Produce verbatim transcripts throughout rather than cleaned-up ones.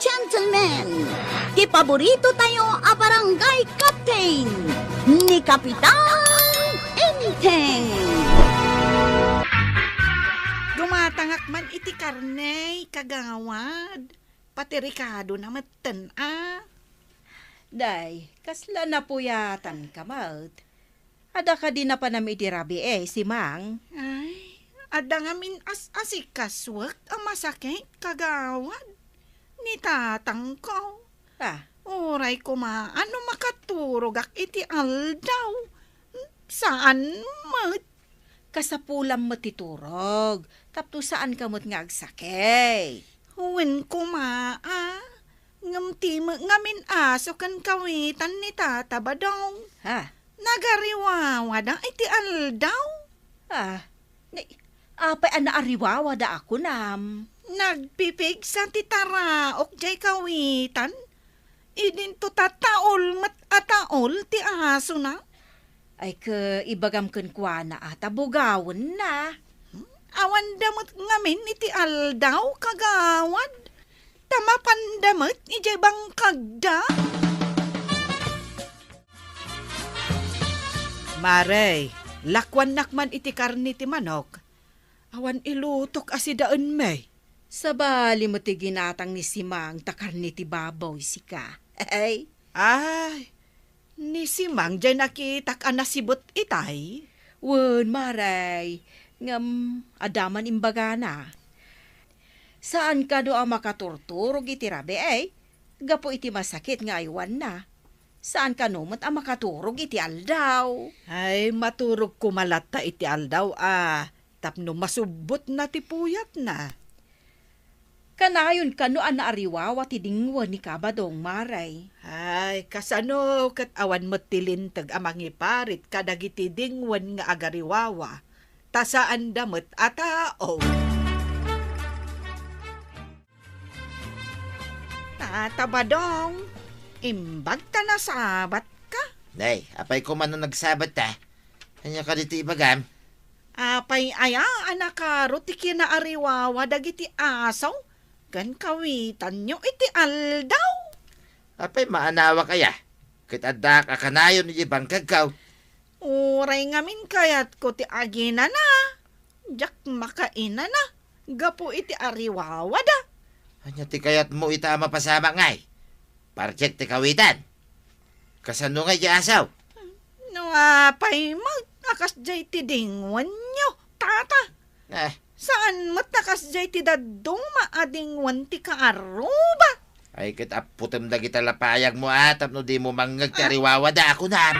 Gentlemen, ti paborito tayo a barangay captain, ni Kapitan Enteng. Gumatangak man iti karne, kagawad. Pati rekado na metten, a. Day, kasla napuyatan ka met. Adda kadi napanam iti rabii, Simang? Ay, adda ngamin as-asikasuek a masakit, kagawad. Ni tatangko. Ah. Uray koma no makaturogak iti aldaw. Saan met. Kasapulam met ti turog, tapno saanka met nga agsakit. Wen koma, a. Ngem ti me-, ngamin aso ken kawitan ni Tata Badong. Ha? Nagariwawada iti aldaw. Ah, ni, apay a naariwawada a kunam? Nagpipigsa ti taraok jay kawitan. Idinto ta taol met a taol ti asona. Ay, ke, ibagam kenkuana a ta bugawenna. Awanda met ngamin iti aldaw, kagawad. Ta mapanda met idiay bangkagda. Mare, lakuannak man iti karne ti manok. Awan ilutok a sidaenmi. Sabali met ti ginatang ni Simang ta karne ti baboy, sika. Ay. Ay, ni Simang jay nakitak a nasibet itay? Wen, Mare, ngem adda man imbagana. Saan kano a makaturturog iti rabii, gapu iti masakit nga aywanna. Saan kano met a makaturog iti aldaw. Ay, maturog koma latta iti aldaw a tapno masubbotna ti puyatna. Kanayon kano a naariwawa ti dingwen ni Kabadong, Mare. Ay, kasano ket awan met ti linteg a mangiparit kadagiti dingwen nga agariwawa, ta saanda met a tao. Tata Badong, imbag ta nasabatka? Nay, apay koma no nagsabatta? Ania kadi ti ibagam? Apay aya a nakaro ti kinaariwawa dagiti aso ken kawitanyo iti aldaw? Apay maanawak aya? Ket addaak a kanayon iti bangkagko. Uray ngamin kayatko ti aginana. Diak makainana gapu iti ariwawada. Ania ti kayatmo ita a mapasamak ngay? Partek ti kawitan. Kasano ngay ti asaw? No apay met a kasdiay ti dingwenyo, tata. Eh. Saan met a kasdiay ti dadduma a dingwen ti kaaruba? Ay, ket apputem dagita lapayagmo a tapno dimo mangngeg ti ariwawada a kunam.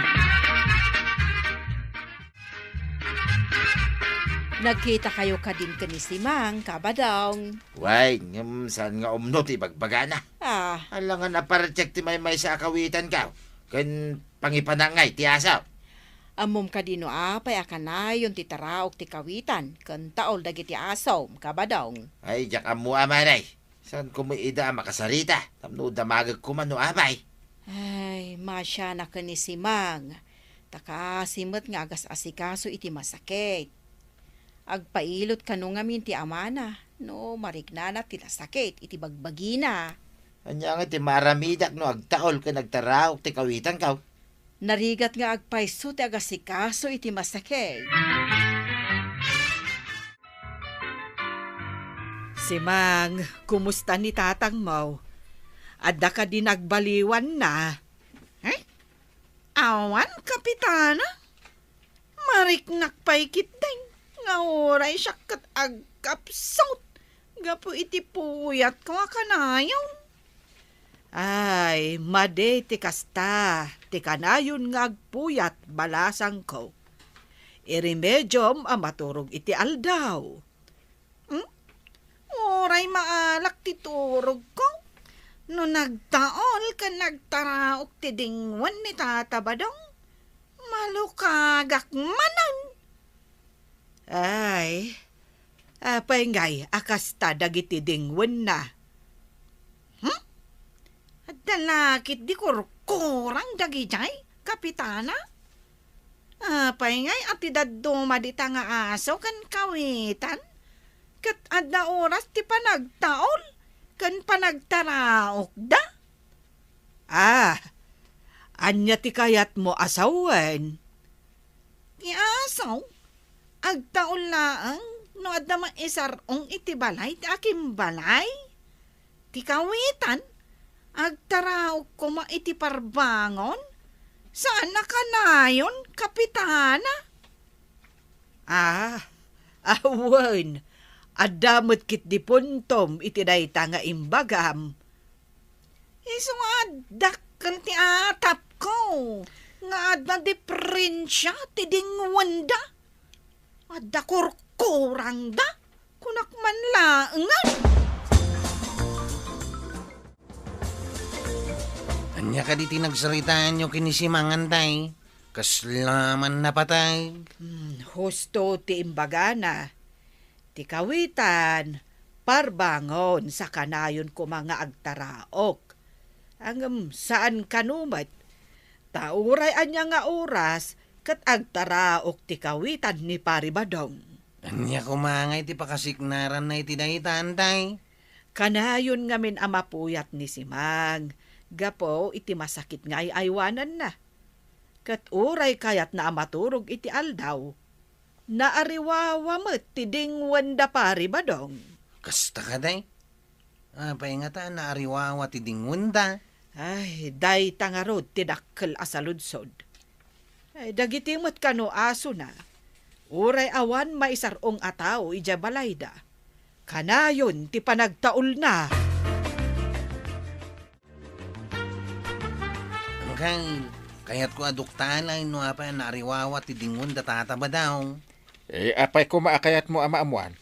Nagkitakayo kadin ken ni Simang, Kabadong? Way, ngem saan nga umno ti ibagbagana? Ah. Alangan a partek ti maymaysa a kawitanko ken pangipanangay ti asaw. Ammom kadi no apay a kanayon ti taraok ti kawitan ken taol dagiti asom, Kabadong? Ay, diak ammo, Mare. Saan koma ida a makasarita, tapno damagek koma no apay. Ay, masiana ken ni Simang, ta kaasi met nga agas-asikaso iti masakit. Agpailot kano ngamin ti amana no mariknana ti nasakit iti bagbagina. Ania nga ti maaramidak no agtaol ken agtaraok ti kawitanko? Narigat nga agpayso ti agasikaso iti masakit. Simang, kumusta ni tatangmo? Adda kadi nagbaliwanna? Eh? Awan, Kapitana. Mariknak pay ketdin nga uray siak ket agkapsut gapu iti puyatko a kanayon. Ay, madi ti kasta, ti kanayon nga agpuyat, balasangko. Iremediom a maturog iti aldaw. Hmm? Uray maalak ti turogko. No nagtaol ken nagtaraok ti dingwen ni Tata Badong, malukagak manen. Ay, apay ngay a kasta dagiti dingwenna? Hmm? Adda la ketdi kurkurang dagidiay, Kapitana? Apay ngay a ti dadduma dita nga aso ken kawitan? Ket adda oras ti panagtaol ken panagtaraokda? Ah, ania ti kayatmo a sawen? Ti aso, agtaul laeng no adda maisar-ong iti balay ti akimbalay. Ti kawitan, agtaraok koma iti parbangon, saan a kanayon, Kapitana. Ah, awen, adda met ketdi puntom iti dayta nga imbagam. Isu nga adda ken ti atapko nga adda diferensia ti dingwenda. Adda kurkurangda, kunak man laengen. Ania kadi ti nagsaritaanyo ken ni Simang, Antay? Kasla man napateg? Hmm, husto ti imbagana. Ti kawitan, parbangon sa kanayon koma nga agtaraok. Ngem saan kano met, ta uray ania nga oras ket agtaraok ti kawitan ni Pari Badong. Ania koma ngay ti pakasiknaranna iti dayta, Antay? Kanayon ngamin a mapuyat ni Simang gapu iti masakit nga ay-aywananna. Ket uray kayatna a maturog iti aldaw, naariwawa met ti dingwen da Pari Badong. Kasta kadi? Apay ngata naariwawa ti dingwenda? Ay, dayta ngarud ti dakkel a saludsod. Ay, dagiti met kano asona, uray awan maisar-ong a tao idiay balayda, kanayon ti panagtaulna. Angkel, kayatko a duktalen no apay a naariwawa ti dingwen da Tata Badong. Eh, apay koma a kayatmo a maammuan?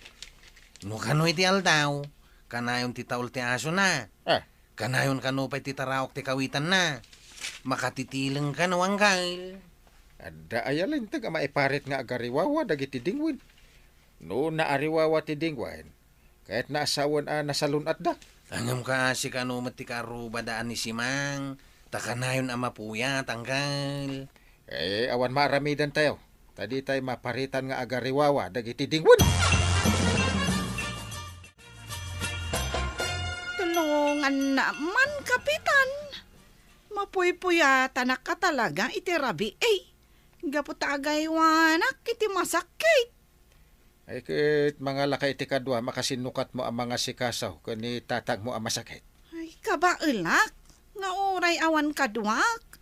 No kano iti aldaw, kanayon ti taul ti asona. Ah. Kanayon kano pay ti taraok ti kawitanna. Makatitileng kano, Angkel. Adda aya linteg a maiparit nga agariwawa dagiti dingwen? No naariwawa ti dingwen, kayatna a sawen a nasalun-atda. Ngem kaasi kano met ti kaarrubada a ni Simang, ta kanayon a mapuyat, Angkel. Eh, awan maaramidantayo, ta ditay maparitan nga agariwawa dagiti dingwen. Tulonganna man, Kapitan. Mapuypuyatanak a talaga iti rabii, gapu ta agaywanak iti masakit. Ay, ket mangalaka iti kaduam a kasinnukatmo a mangasikaso ken ni tatangmo a masakit. Ay, kabaelak nga uray awan kaduak,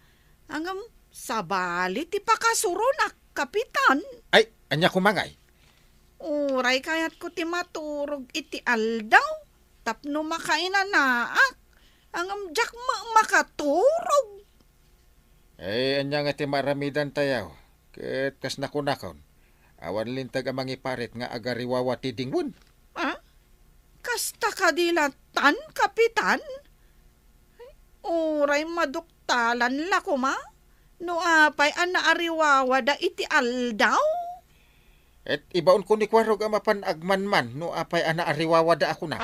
ngem sabali ti pakasuronak, Kapitan. Ay, ania koma ngay? Uray kayatko ti maturog iti aldaw tapno makainanaak, ngem diak met makaturog. Eh, ania nga ti maaramidantayo? Ket kas nakunakon, awan linteg a mangiparit nga agariwawa ti dingwen. Ah? Kasta kadi latan, Kapitan? Uray maduktalan la koma no apay a naariwawada iti aldaw? Et ibaonko ni Kuarog a mapan agmanman no apay a naariwawada a kuna.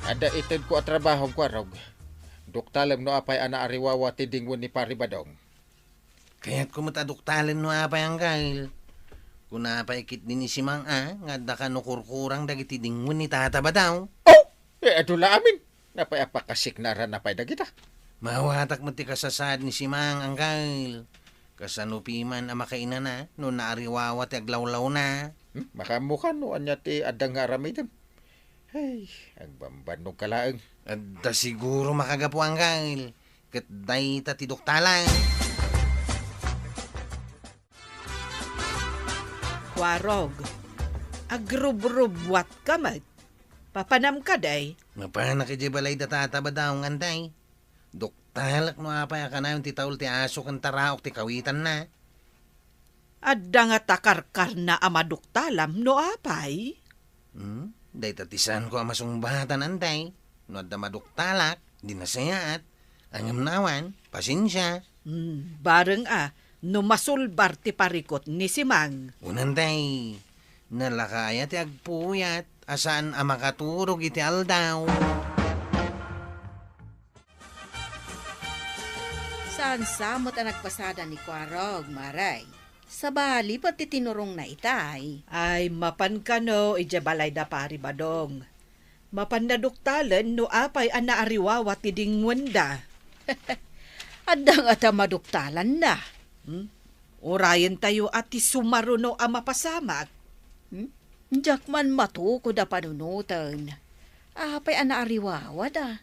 Adda itedko a trabahom, Kuarog. Duktalem no apay a naariwawa ti dingwen ni Pari Badong. Kayatko met a duktalen no apay, Angkel. Kuna pay ketdi ni Simang a nga adda kano kurkurang dagiti dingwen ni Tata Badong. Oh! Eh, adu la amin. Napay a pakasiknaranna pay dagita? Mawatak met ti kasasaad ni Simang, Angkel. Kasano piman a makainana no naariwawa ti aglawlawna? Hmm? Makaammoka no ania ti adda nga aramidem? Ay, agbambannog ka laeng. Adda siguro makagapu, Angkel. Ket dayta ti duktalan. Kuarog, agrubrubbuat ka met. Papanam kadi? Mapanak idiay balay da Tata Badong, Antay. Duktalek no apay a kanayon ti taul ti aso ken taraok ti kawitanna. Adda ngata karkarna a maduktalam no apay? Hmm? Dayta ti saanko a masungbatan, Antay. No adda maduktalak, di nasayaat. Ngem no awan, pasensia. Hmm, bareng a, no masulbar ti parikut ni Simang. Wen, Antay, nalaka aya ti agpuyat a saan a makaturog iti aldaw? Saan sa met a nagpasada ni Kuarog, Maray? Sabali pati tinurongna itay. Ay, mapan kano idiay balay da Pari Badong. Mapan naduktalen no apay a naariwawa ti dingwenda. Adda nga ta maduktalanna. Hmm? Urayentayo a ti sumaruno a mapasamak. Hmm? Diak man matukod a panunoten. Apay a naariwawada?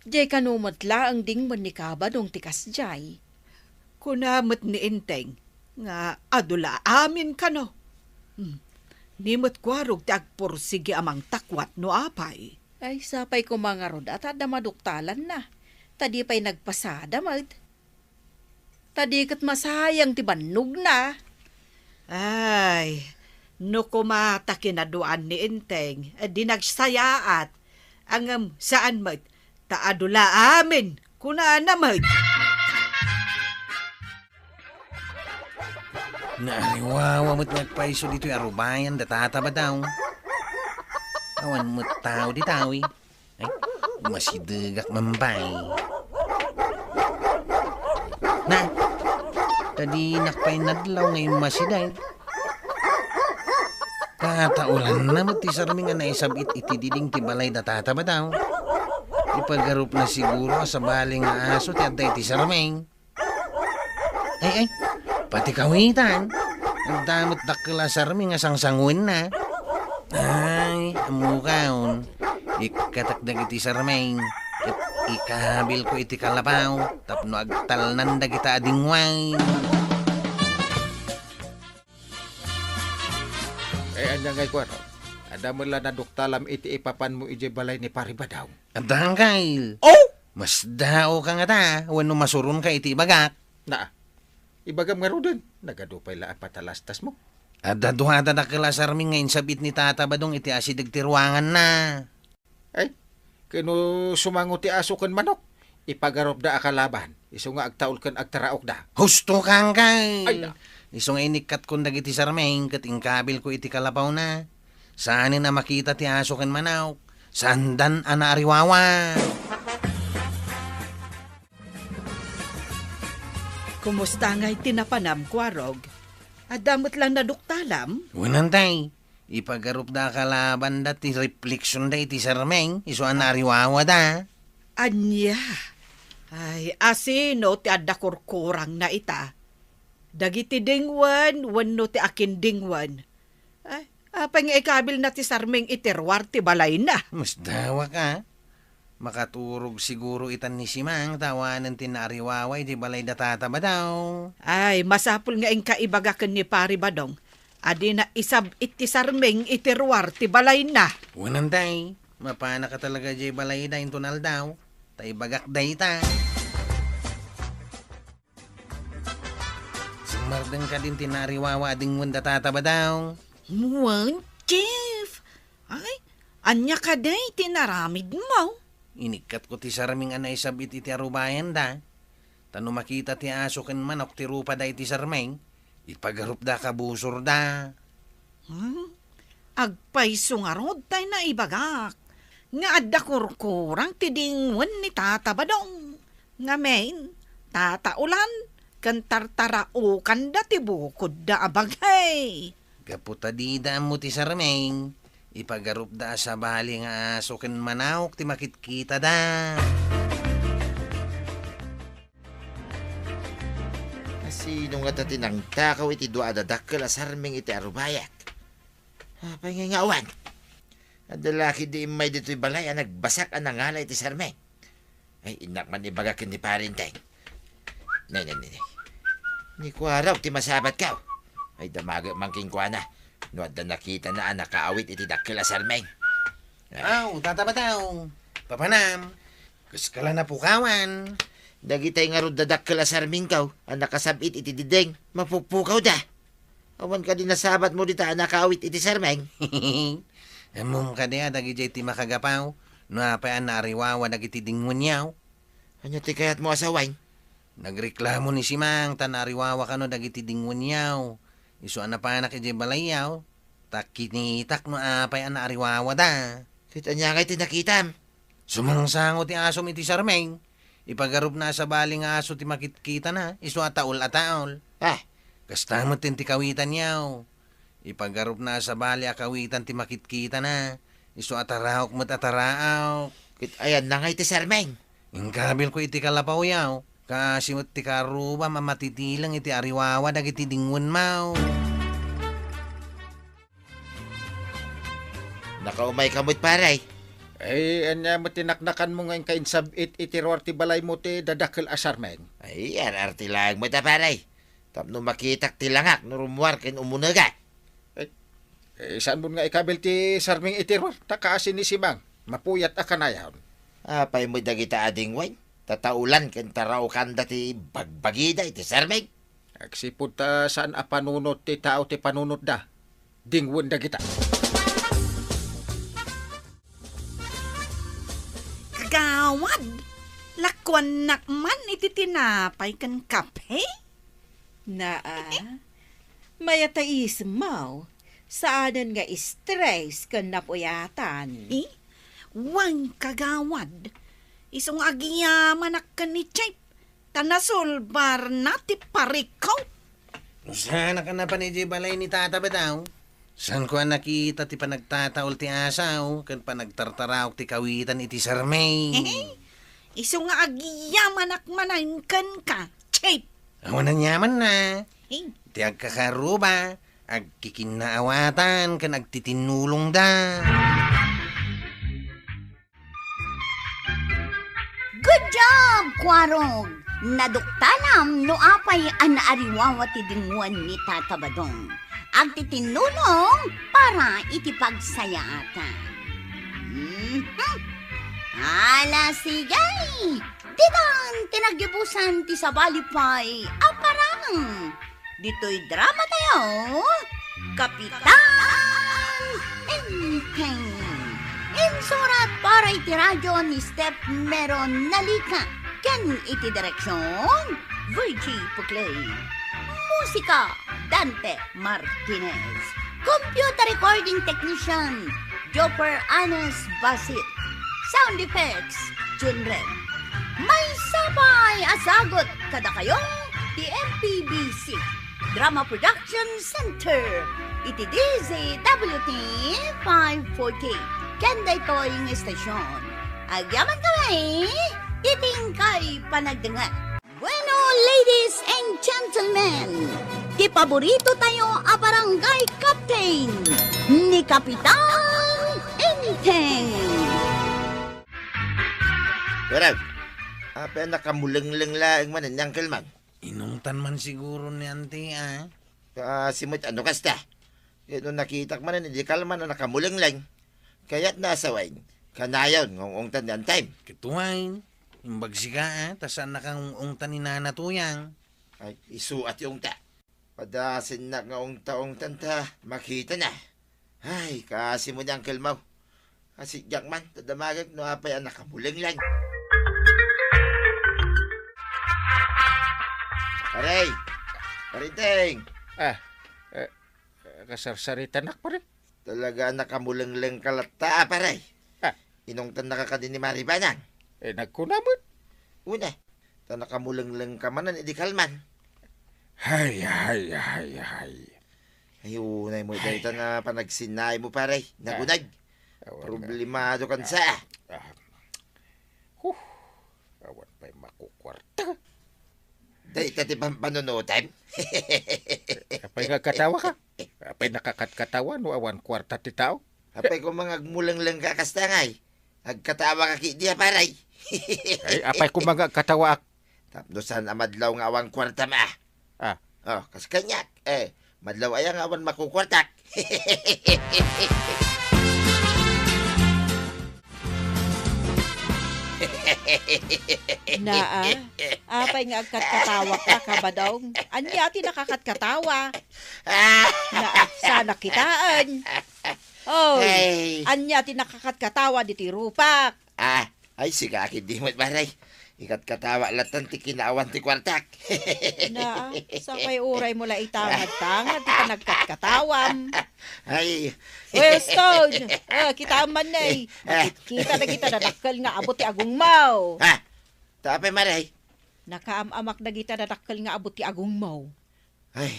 Diay kano met laeng dingwen ni Kabadong ti kasdiay. Kuna met ni Enteng nga adu la amin kano. Hmm. Ni met Kuarog ti agpursigi a mangtakwat no apay. Ay, sapay koma ngarud a ta adda maduktalanna. Ta di pay nagpasada met. Ta di ket masayang ti bannogna. Ay, no koma ta kinaduaan ni Enteng, eh, di nagsayaat. Ngem saan met, ta adu la amin, kunana met. Naariwawa met nga agpayso ditoy arubayan da Tata Badaw. Awan met tao ditoy. Ay, masidegak man pay. Na, ta dinak pay nadlaw nga immasideg. Kataulanna met ti sarming a naisab-it iti diding ti balay da Tata Badaw. Ipagarupna siguro a sabali nga aso ti adda iti sarming. Ay, ay, pati kawitan. Adda met dakkel a sarming a sangsanguenna. Ay, ammokon. Ikkatak dagiti sarming. Ket ikabilko iti kalapaw tapno agtalnan dagita a dingwen. Ay, ania ngay, Kuarog? Adda met la naduktalam iti ipapanmo idiay balay ni Pari Badaw? Adda, Angkel. Oh! Masdaoka ngata wenno masuronka iti ibagak? Naa, ibagam ngaruden, nagadu pay la a patalastasmo. Adda dua a dakkel a sarming nga insab-it ni Tata Badong iti asideg ti ruanganna. Ay, ken no sumango ti aso ken manok, ipagarupda a kalaban, isu nga agtaul ken agtaraokda. Husto, Angkel! Ay, na. Isu nga inikkatkon dagiti sarming ket inkabilko iti kalapawna. Saanen a makita ti aso ken manok. Saandan a naariwawa. Kumusta ngay ti napanam, Kuarog? Adda met la naduktalam? Wen, Antay. Ipagarupda a kalabanda ti refleksionda iti sarming, isu a naariwawada. Ania? Ay, asino ti adda kurkurangna ita? Dagiti dingwen wenno ti akindingwen? Ay, apay nga ikabilna ti sarming iti ruar ti balayna? Masdawak a. Makaturog siguro itan ni Simang ta awanen ti naariwawa iti balay da Tata Badaw. Ay, masapul nga inka ibaga ken ni Pari Badong a dina isab-it ti sarming iti ruar ti balayna. Wen, Antay, mapanaka talaga diay balayda inton aldaw, ta ibagak dayta. Simmardeng kadin ti naariwawa a dingwen da Tata Badaw. Wen, Chief! Ay, ania kadi ti naramidmo? Inikkatko ti sarming a naisab-it iti arubayanda. Ta no makita ti aso ken manok ti rupada iti sarming, ipagarupda a kabusorda. Hmm? Agpayso ngarud tay naibagak nga adda kurkurang ti dingwen ni Tata Badong. Ngamin, tataulan ken tartaraukanda ti bukodda a bagay. Gapu ta dida ammo ti sarming, ipagarupda a sabali nga aso ken manok ti makitkitada. Asino ngata ti nangtakaw iti dua a dadakkel a sarming iti arubayak? Apay ngay nga awan? Adda la ketdi immay ditoy balay a nagbasak a nangala iti sarming. Ay, innak man ibaga ken ni Pari Enteng. Nay, nay, nay, nay. Ni Kuarog ti masabatko. Ay, damaget man kenkuana no adda nakitana a nakaawit iti dakkel a sarming. Ay. Aw, Tata Badaw. Papanam. Kas ka la napukawan. Dagitay ngarud a dakkel a sarmingko a nakasab-it iti diding, mapukpukawda. Awan kadi nasabatmo dita a nakaawit iti sarming? Ammom kadi a dagidiay ti makagapu no apay a naariwawa dagiti dingwenyo? Ania ti kayatmo a sawen? Nagreklamo ni Simang ta naariwawa kano dagiti dingwenyo. Isu a napanak idiay balayyo, ta kinitak no apay a naariwawada. Ket ania ngay ti nakitam? Sumangsango ti asom iti sarming. Ipagarupna a sabali nga aso ti makitkitana, isu a taol a taol. Ah, Kasta met ti kawitanyo. Ipagarupna a sabali a kawitan ti makitkitana. Isu a taraok met a taraok. Ket ayanna ngay ti serming? Inkabilko iti kalapawyo. Kaasi met ti karrubam a matitileng iti ariwawa dagiti dingwenmo. Nakaumayka met, pare. Ay, ania met ti naknakanmo nga inka insab-it iti ruar ti balaymo ti dadakkel a serming? Ay, ar-arte laeng met a, pare. Tapno makitak ti langak no rummuar ken umunegak. Eh, eh, saanmon nga ikabil ti serming iti ruar? Ta kaasi ni Simang, mapuyat a kanayon. Apay met dagita a dingwen? Tataulan ken taraokanda ti bagbagida iti serming. Agsipud ta saan a panunot ti tao ti panunotda, dingwen dagita. Kagawad, lakuannak man iti tinapay ken kape? Naa, mayat a ismo, saanen nga stress ken napuyatan. Eh? Wen, kagawad, isu nga agyamanak ken ni Chief, ta nasulbarna ti parikko. Saanak a napan idiay balay ni Tata Badaw? Saanko a nakita ti panagtataol ti asaw ken panagtartaraok ti kawitan iti serming? Isu nga agyamanak manen kenka, Chief. Awan aniamanna. Eh? Ti agkakaruba, agkikinnaawatan ken agtitinnulongda. Good job, Kuarog! Naduktalam no apay a naariwawa ti dingwen ni Tata Badong. Agtitinnulong para iti pagsayaatan. Mhm. Ala, sige! Ditan ti naggibusan ti sabali pay a parang. Ditoy drama tayo, Kapitan Enteng. Insurat para iti radyo ni Steph Meron Nalica ken iti direksyon, Virgie Puclay. Musika, Dante Martinez. Computer recording technician, Joper Anes Basit. Sound effects, Junren. Maysa pay a sagut kadakayo ti M P B C Drama Production Center iti D Z W T five forty. Ken daytoy nga istasyon, agyaman kami iti inkay panagdengngeg. Bueno, ladies and gentlemen, ti paborito tayo a barangay captain, ni Kapitan Enteng. Pero, apay a nakamulengleng laeng manen ni Uncle Mang? Inungtan man siguro ni Auntie, ah. Kaasi met no kasta. Ket no nakitak manen idi kalman a nakamulengleng, kayatna a sawen, kanayon nga ung-ungtan ni Antem. Ket wen, imbag sika, ah, ta saannaka nga ung-ungtan ni Nana Tuyang. Ay, isu a ti ungta. Padasennak nga ungta-ungtan ta makitana. Ay, kaasi met ni Uncle Mau. Kaasi diak man, ta damagek no apay a nakamulengleng. Pare! Pare Enteng! Ah, eh, kasarsaritanak, pare. Talaga a nakamulenglengka latta, ah, pare. Ah. Inungtannaka kadi ni Mari Banang? Eh, nagkuna met. Una, ta nakamulenglengka manen idi kalman. Hay, hay, hay, hay. Ay, unay mo, ay, dayta nga panagsinnaaymo, pare. Nagunag. Ah. Awan nga. Problemadokan sa. Ah. Huh. Awan pay makukuarta. Dayta ti pam-, panunotem? Apay nga agkatawaka? Apay nakakatkatawa no awan kuarta ti tao? Apay koma nga agmulenglengka kasta ngay? Agkatawaka ketdi a, pare. Ay, apay koma nga agkatawaak? Tapno saan a madlaw nga awan kuartam, ah. Ah. Oh, kas kaniak, eh, madlaw aya nga awan makukuartak? Naa, apay nga agkatkatawaka, Kabadong? Ania ti nakakatkatawa? Naa, saanak kitaen. Oy, ay, ania ti nakakatkatawa ditoy rupak? Ah, ay, sika ketdi met, pare. Ikatkatawa lattan ti kinaawan ti kuartak. Naa, sapay uraymo la itangad-tangad ti panagkatkatawam. Ay. Well, Stone, ah, kitaem man, eh. Ah. Makitkita dagita dadakkel nga abu ti agongmo. Ah, ta apay, pare? Nakaam-amak dagita dadakkel nga abu ti agongmo. Ay,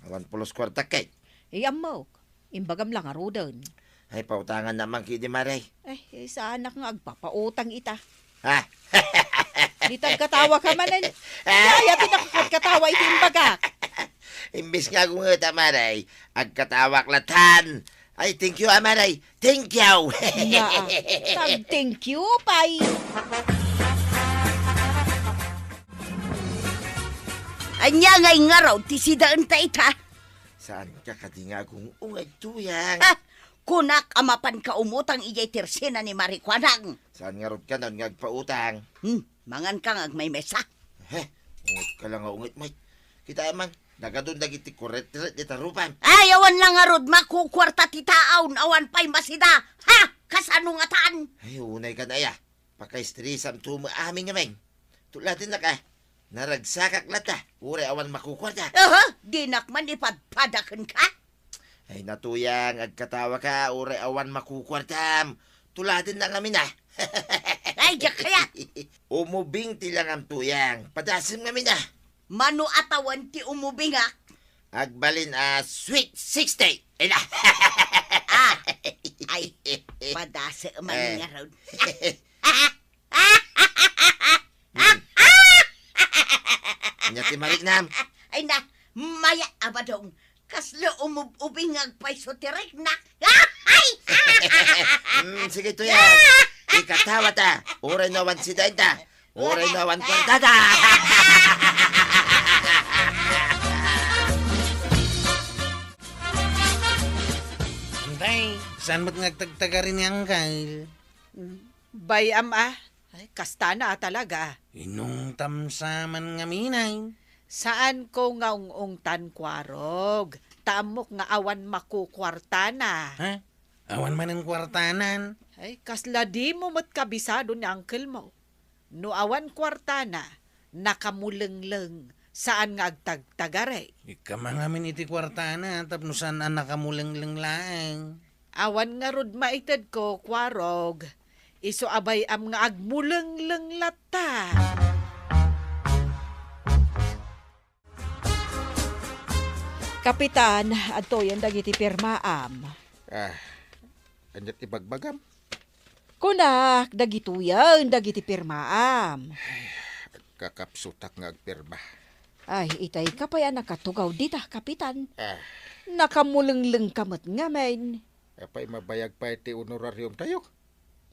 Awan pulos kuartak ket. Ay, ammok. Imbagam la ngaruden. Ay, pautangannakman ketdi, Mare. Ay, saanak nga agpapautang ita. Ha? Dita agkatawaka manen. Ay, aya ti nakakatkatawa iti imbagak. Imbes nga agunget, Mare, agkatawak latta. Ay, thank you, Mare. Thank you. Naa, tag-thank you pay. Ania ngay ngarud ti sidaenta ita? Saanka kadi nga agung-ungay, Tuyang? Ha? Kunak a mapanka umutang idiay tersena ni Marikuanang. Saan ngarud kanon nga agpautang? Hmm, manganka nga agmaymesa. He, ungedka la nga unged met. Kitaem man, nagadun dagiti kuretret ita rupan. Ay, awan la ngarud makukuarta ti taaw, awan pay masida. Ha? Kasano ngatan? Ay, unay kan aya. Pakaistresam to met amin ngamin. Tuladennak a, naragsakak latta, uray awan makukuarta. Aha, dinak man ipadpada kenka? Ay, na, Tuyang, agkatawaka, uray awan makukuartam. Tuladennak ngamin a. Ay, diak kayat. Umubing ti langam, Tuyang. Padasem ngamin a. Mano a tawen ti umubingak? Agbalin a sweet sixty. Ina. Ah, ay, padasem man Eh. ngarud. Hmm. Ania ti mariknam? Ay na, maya a badong. Kasla umub-ubing nga agpayso ti riknak. Ay! Hmm, sige, Tuyang. Ikatawa ta. Uray no awan sidaenta. Uray no awan kuartada. Antay, saan met nga agtagtagari ni Angkel? Bay-am a. Ay, kastana a talaga. Inungtam sa man ngamin ay. Saanko nga ung-ungtan, Kuarog. Ta ammok nga awan makukuartana. Ha? Awan manen kuartanan? Ay, kasla dimo met kabisado ni uncle mo. No awan kuartana, nakamulengleng, saan nga agtagtagari. Ikam ngamin iti kuartana, tapno saan a nakamulengleng laeng. Awan ngarud maitedko, Kuarog. Isu a bay-am nga agmulengleng latta. Kapitan, adtoyen dagiti pirmaam. Ah, aniat ibagbagam? Kunak, dagitoyen dagiti pirmaam. Kakapsutak nga agpirma. Ay, itay ka pay a nakatugaw dita, Kapitan. Ah. Nakamulengleng ka met ngamin. Apay, mabayag pay ti honorarium tayo?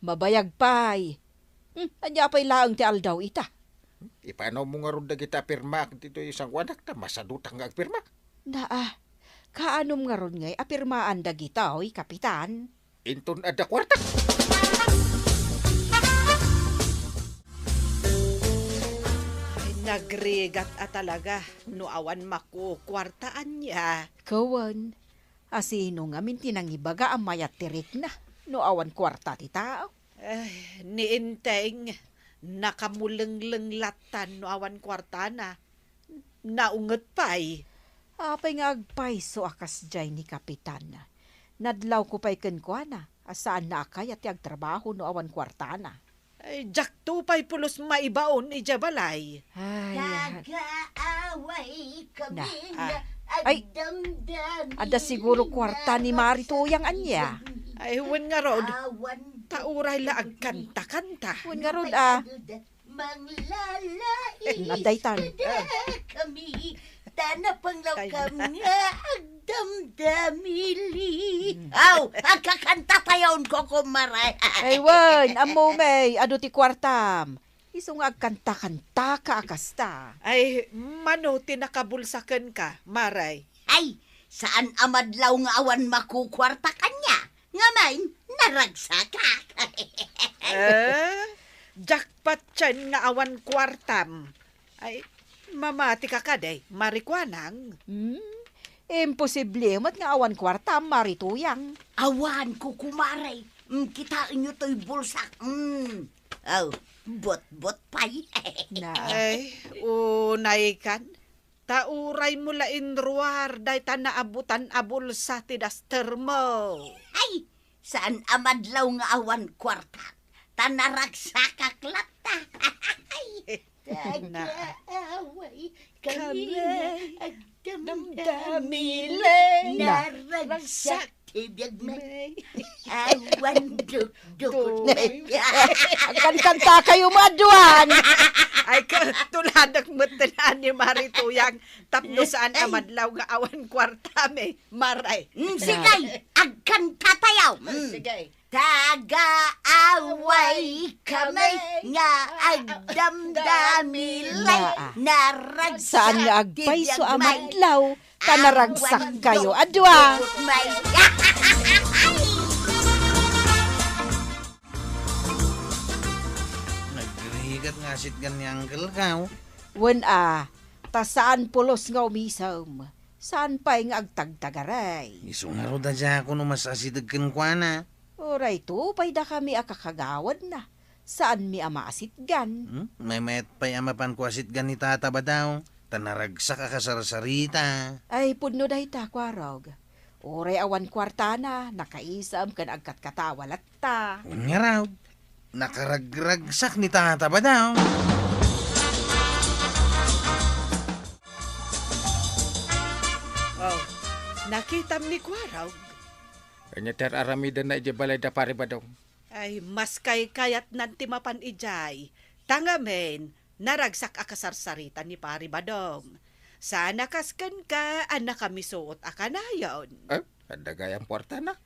Mabayag pay. Hmm, ania pay laeng ti aldaw ita? Hmm, ipanawmo ngarud dagita a pirmaak ditoy sangoanak ta masadutak nga agpirma. Naa, kaanom ngarud ngay a pirmaan dagita, oy, Kapitan? Inton adda kuarta. Ay, nagrigat a talaga no awan makukuarta ania. Kawan, a sino ngamin ti nangibaga a mayat ti rikna no awan kuarta ti tao? Ay, ni Enteng, nakamulengleng lattan no awan kuartana. Naunget pay. Apay nga agpayso a kasdiay ni Kapitan? Nadlawko pay kenkuana a saanna a kayat ti agtrabaho no awan kuartana. Ay, diakto pay pulos maibaon idiay balay. Ay, nagaaway kami na, ah, ay, agdamdami adda siguro kuarta ni Mari Tuyang ania. Ay, wen ngarud. Awan. Ta uray la agkanta-kanta. Wen ngarud, ah. Manglalais. Nadaytan. Kami. Ta napanglaw kam nga agdamdamili. Mm. Aw, agkakanta tayon, Kokomare. Ay, wen, ammo, may, adu ti kuartam. Isu nga agkanta-kanta ka a kasta. Ay, mano ti nakabulsa kenka, Mare? Ay, saan a madlaw nga awan makukuarta kania. Ngamin, naragsakak. Eh, jackpot yan nga awan kuartam. Ay, mamatika kadi, Mari Kuanang? Hmm? Imposible met nga awan kuartam, Mari Tuyang. Awan, kukumare. Mm, kitaenyo toy bulsak. Mm. Oh, botbot pay. Na. Ay, unay kan. Ta uraymo la inruar dayta naabutan a bulsa ti dastermo. Ay, saan a madlaw nga awan kuarta, ta naragsakak latta. Nag-aaway kami, nagdamdamilan, naragsak ti biag mi. Awan dukdukot. Agkankanta kayo, maduan. Ay, ka, tuladak met ni Mari Tuyang. Tapno saan a madlaw nga awan kwarta mi, Mari. Mm, sige, agkanta tayo. Mm. Sige. Nag-aaway kami nga agdamdamilan, naragsak. Saan nga agpayso a madlaw, ta naragsak kayo a dua. Nagrigat nga asitgan ni Uncle Kaw. Wen a, ta saan pulos nga umisem. Saan pay nga agtagtagaray. Isu ngarud a diak no masasideg kenkuana. Uray to pay dakami a kakagawadna. Saanmi a maasitgan. Hmm? Maymayat pay a mapanko asitgan ni Tata Badaw, ta naragsak a kasarsarita. Ay, pudno dayta, Kuarog. Uray awan kuartana, nakaisem ken agkatkatawa latta. Wen ngarud, nakaragragsak ni Tata Badaw. Oh, nakitam ni Kuarog. Ania ti ar-aramidenna idiay balay da Pari Badong? Ay, mas kaykayatnan ti mapan idiay. Ta ngamin, naragsak a kasarsarita ni Pari Badong. Saan a kas kenka a nakamisuot a kanayon. Eh, adda gayam kuartana?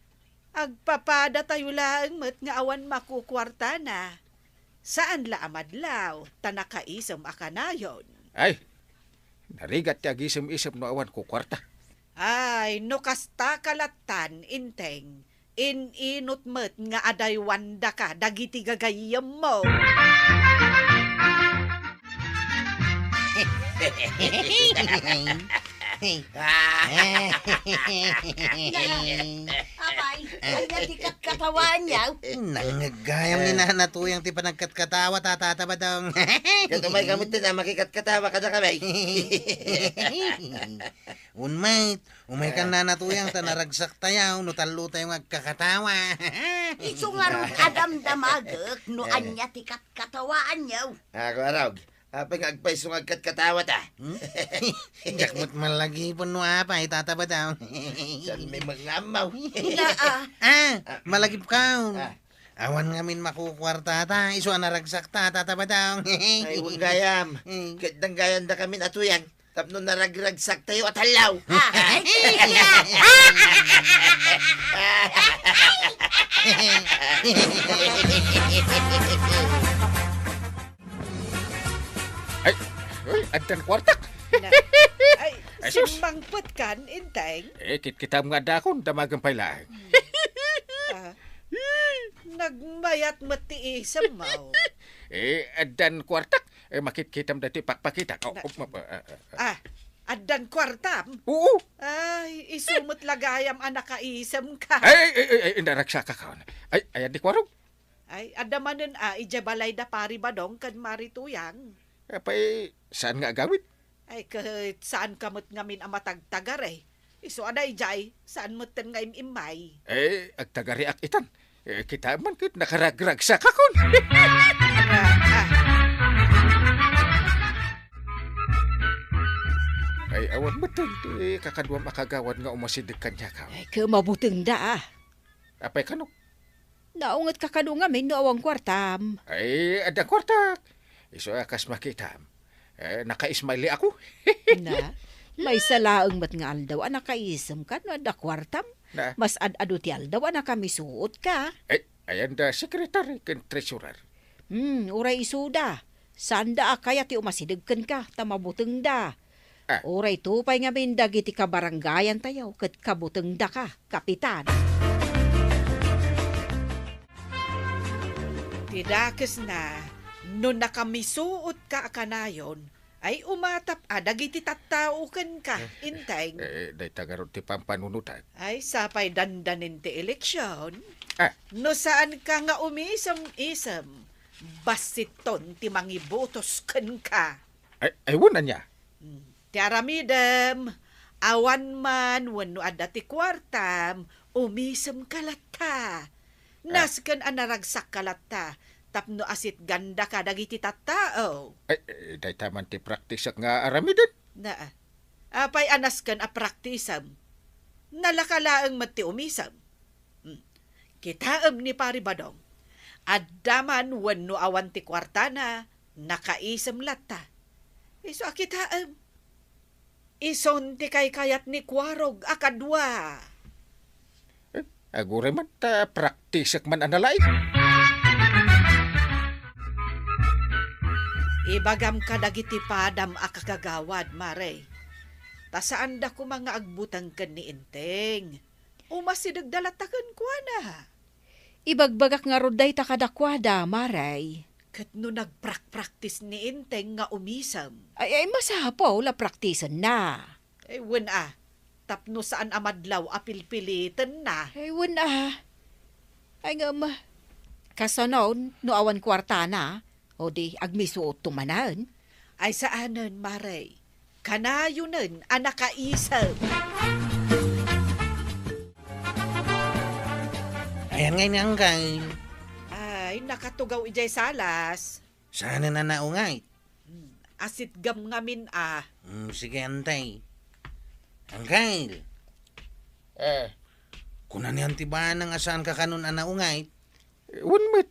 Agpapadatayo laeng met nga awan makukuartana. Saan la a madlaw, ta nakaisem a kanayon. Ay, narigat ti agisem-isem no awan kukuarta. Ay, no kasta ka lattan, Inteng, in-inut met nga adaywandaka dagiti gagayyemmo. Apay, ania ti katkatawaanyo? Nangngeggayam ni Nana Tuyang ti panagkatkatawa, Tata Badong. Ket umay ka met a makikatkatawa kadakami. Unmet, umay kan Nana Tuyang ta naragsak tayo, no tallo tayo nga agkakatawa. Isu ngarud a damdamagek no ania ti katkatawaanyo. Ako, arog. Apay nga agpayso nga agkatkatawa ta? Hmm? Diak met malagipon no apay, Tata Badong. Saan may mga amaw? Naa. Ah, malagip ka. Ah. Awan ngamin makukuarta ta, isu a naragsak ta, Tata Badong. Ay, wen gayam. Hmm. Ket danggayandakamin a Tuyang, tapno naragragsak tayo a tallaw. Ah. Ay, ay, addan kuartak. Na, ay, ay, sus. Simmangpet kan, Inteng? Eh, kitkitam nga adda akon, damagen pay laeng. Ah, nagmayat met ti isemmo. Eh, addan kuartak. Eh, makitkitam dati pakpakitak. Oh, na, oh, ma-, ah, ah, ah. Ah, addan kuartam? Oo. Ay, isu met la gayam a nakaisem ka. Ay, ay, ay, ay, ay, naragsak ka, kaon. Ay, ayan di kuarog. Ay, adda manen a, idiay balay da Pari Badong ken Mari Tuyang. Apay, saan nga agawid? Ay, ket saan ka met ngamin a matagtagari. Isu a daydiay, saan metten nga im-immay. Eh, agtagariak itan. Eh, kita man ket nakaragragsakakon. Ah, ah. Ay, awan metten ti kakaduam a kagawad nga umasideg kaniak. Ay, ket mabutengda, ah. Apay kano? Naungetka kano ngamin no awan kuartam. Ay, adda kuartak. Isu a kas makitam. Eh, naka-smiley ako. Na, maysa laeng met nga aldaw a nakaisemka no adda kuartam. Na. Mas ad-ado ti aldaw a nakamisuotka. Ay, ayan da secretary ken treasurer. Hmm, uray isuda. Saanda a kayat ti umasideg kenka, ta mabutengda. Ah. Uray to pay ngamin dagiti kabarangayantayo ket kabutengdaka, Kapitan. Ti dakesna, no nakamisuotka a kanayon, ay umatap a dagiti tattao kenka, eh, Inteng. Eh, dayta ngarud ti pampanunotak. Ay, sapay dandanin ti eleksion. Ah. No saanka nga umisem-isem, bassiton ti mangibotos kenka. Ay, ay, wen ania? Hmm. Ti aramidem, awan man wenno adda ti kuartam, umisemka latta. Ah. Nasken a naragsakka latta, tapno asitgandaka dagiti tattao. Ay, eh, dayta man ti praktisek nga aramiden. Na, apay a nasken a praktisem? Nalaka laeng met ti umisem. Hmm. Kitaem ni Pari Badong. Adda man wenno awan ti kuartana, nakaisem latta. Isu a kitaem. Isun ti kaykayat ni Kuarog a kadua. Eh, aguray man ta praktisek man a nalaing. Ibagam kadagiti padam a kagagawad, Mare. Ta saanda koma nga agbuteng ken ni Enteng. Umasidegda latta kenkuana. Ibagbagak ngarud dayta kadakuada, Mare. Ket no nagprakpraktis ni Enteng nga umisem? Ay, ay, masapul a praktisenna. Ay, wen a. Tapno saan a madlaw a pilpilitenna. Ay, wen a. Ay, ngem, kasano no awan kuartana? O di, agmisuotto manen? Ay, saanen, Mare. Kanayonen a nakaisem. Ayan ngay ni Angkay. Ay, nakatugaw idiay salas. Saanen a naungay? Hmm, asitgam ngamin a. Hmm, sige, antay. Angkay. Eh. Kuna ni Auntie Banang a saanka kanon a naungay? Eh, wen met.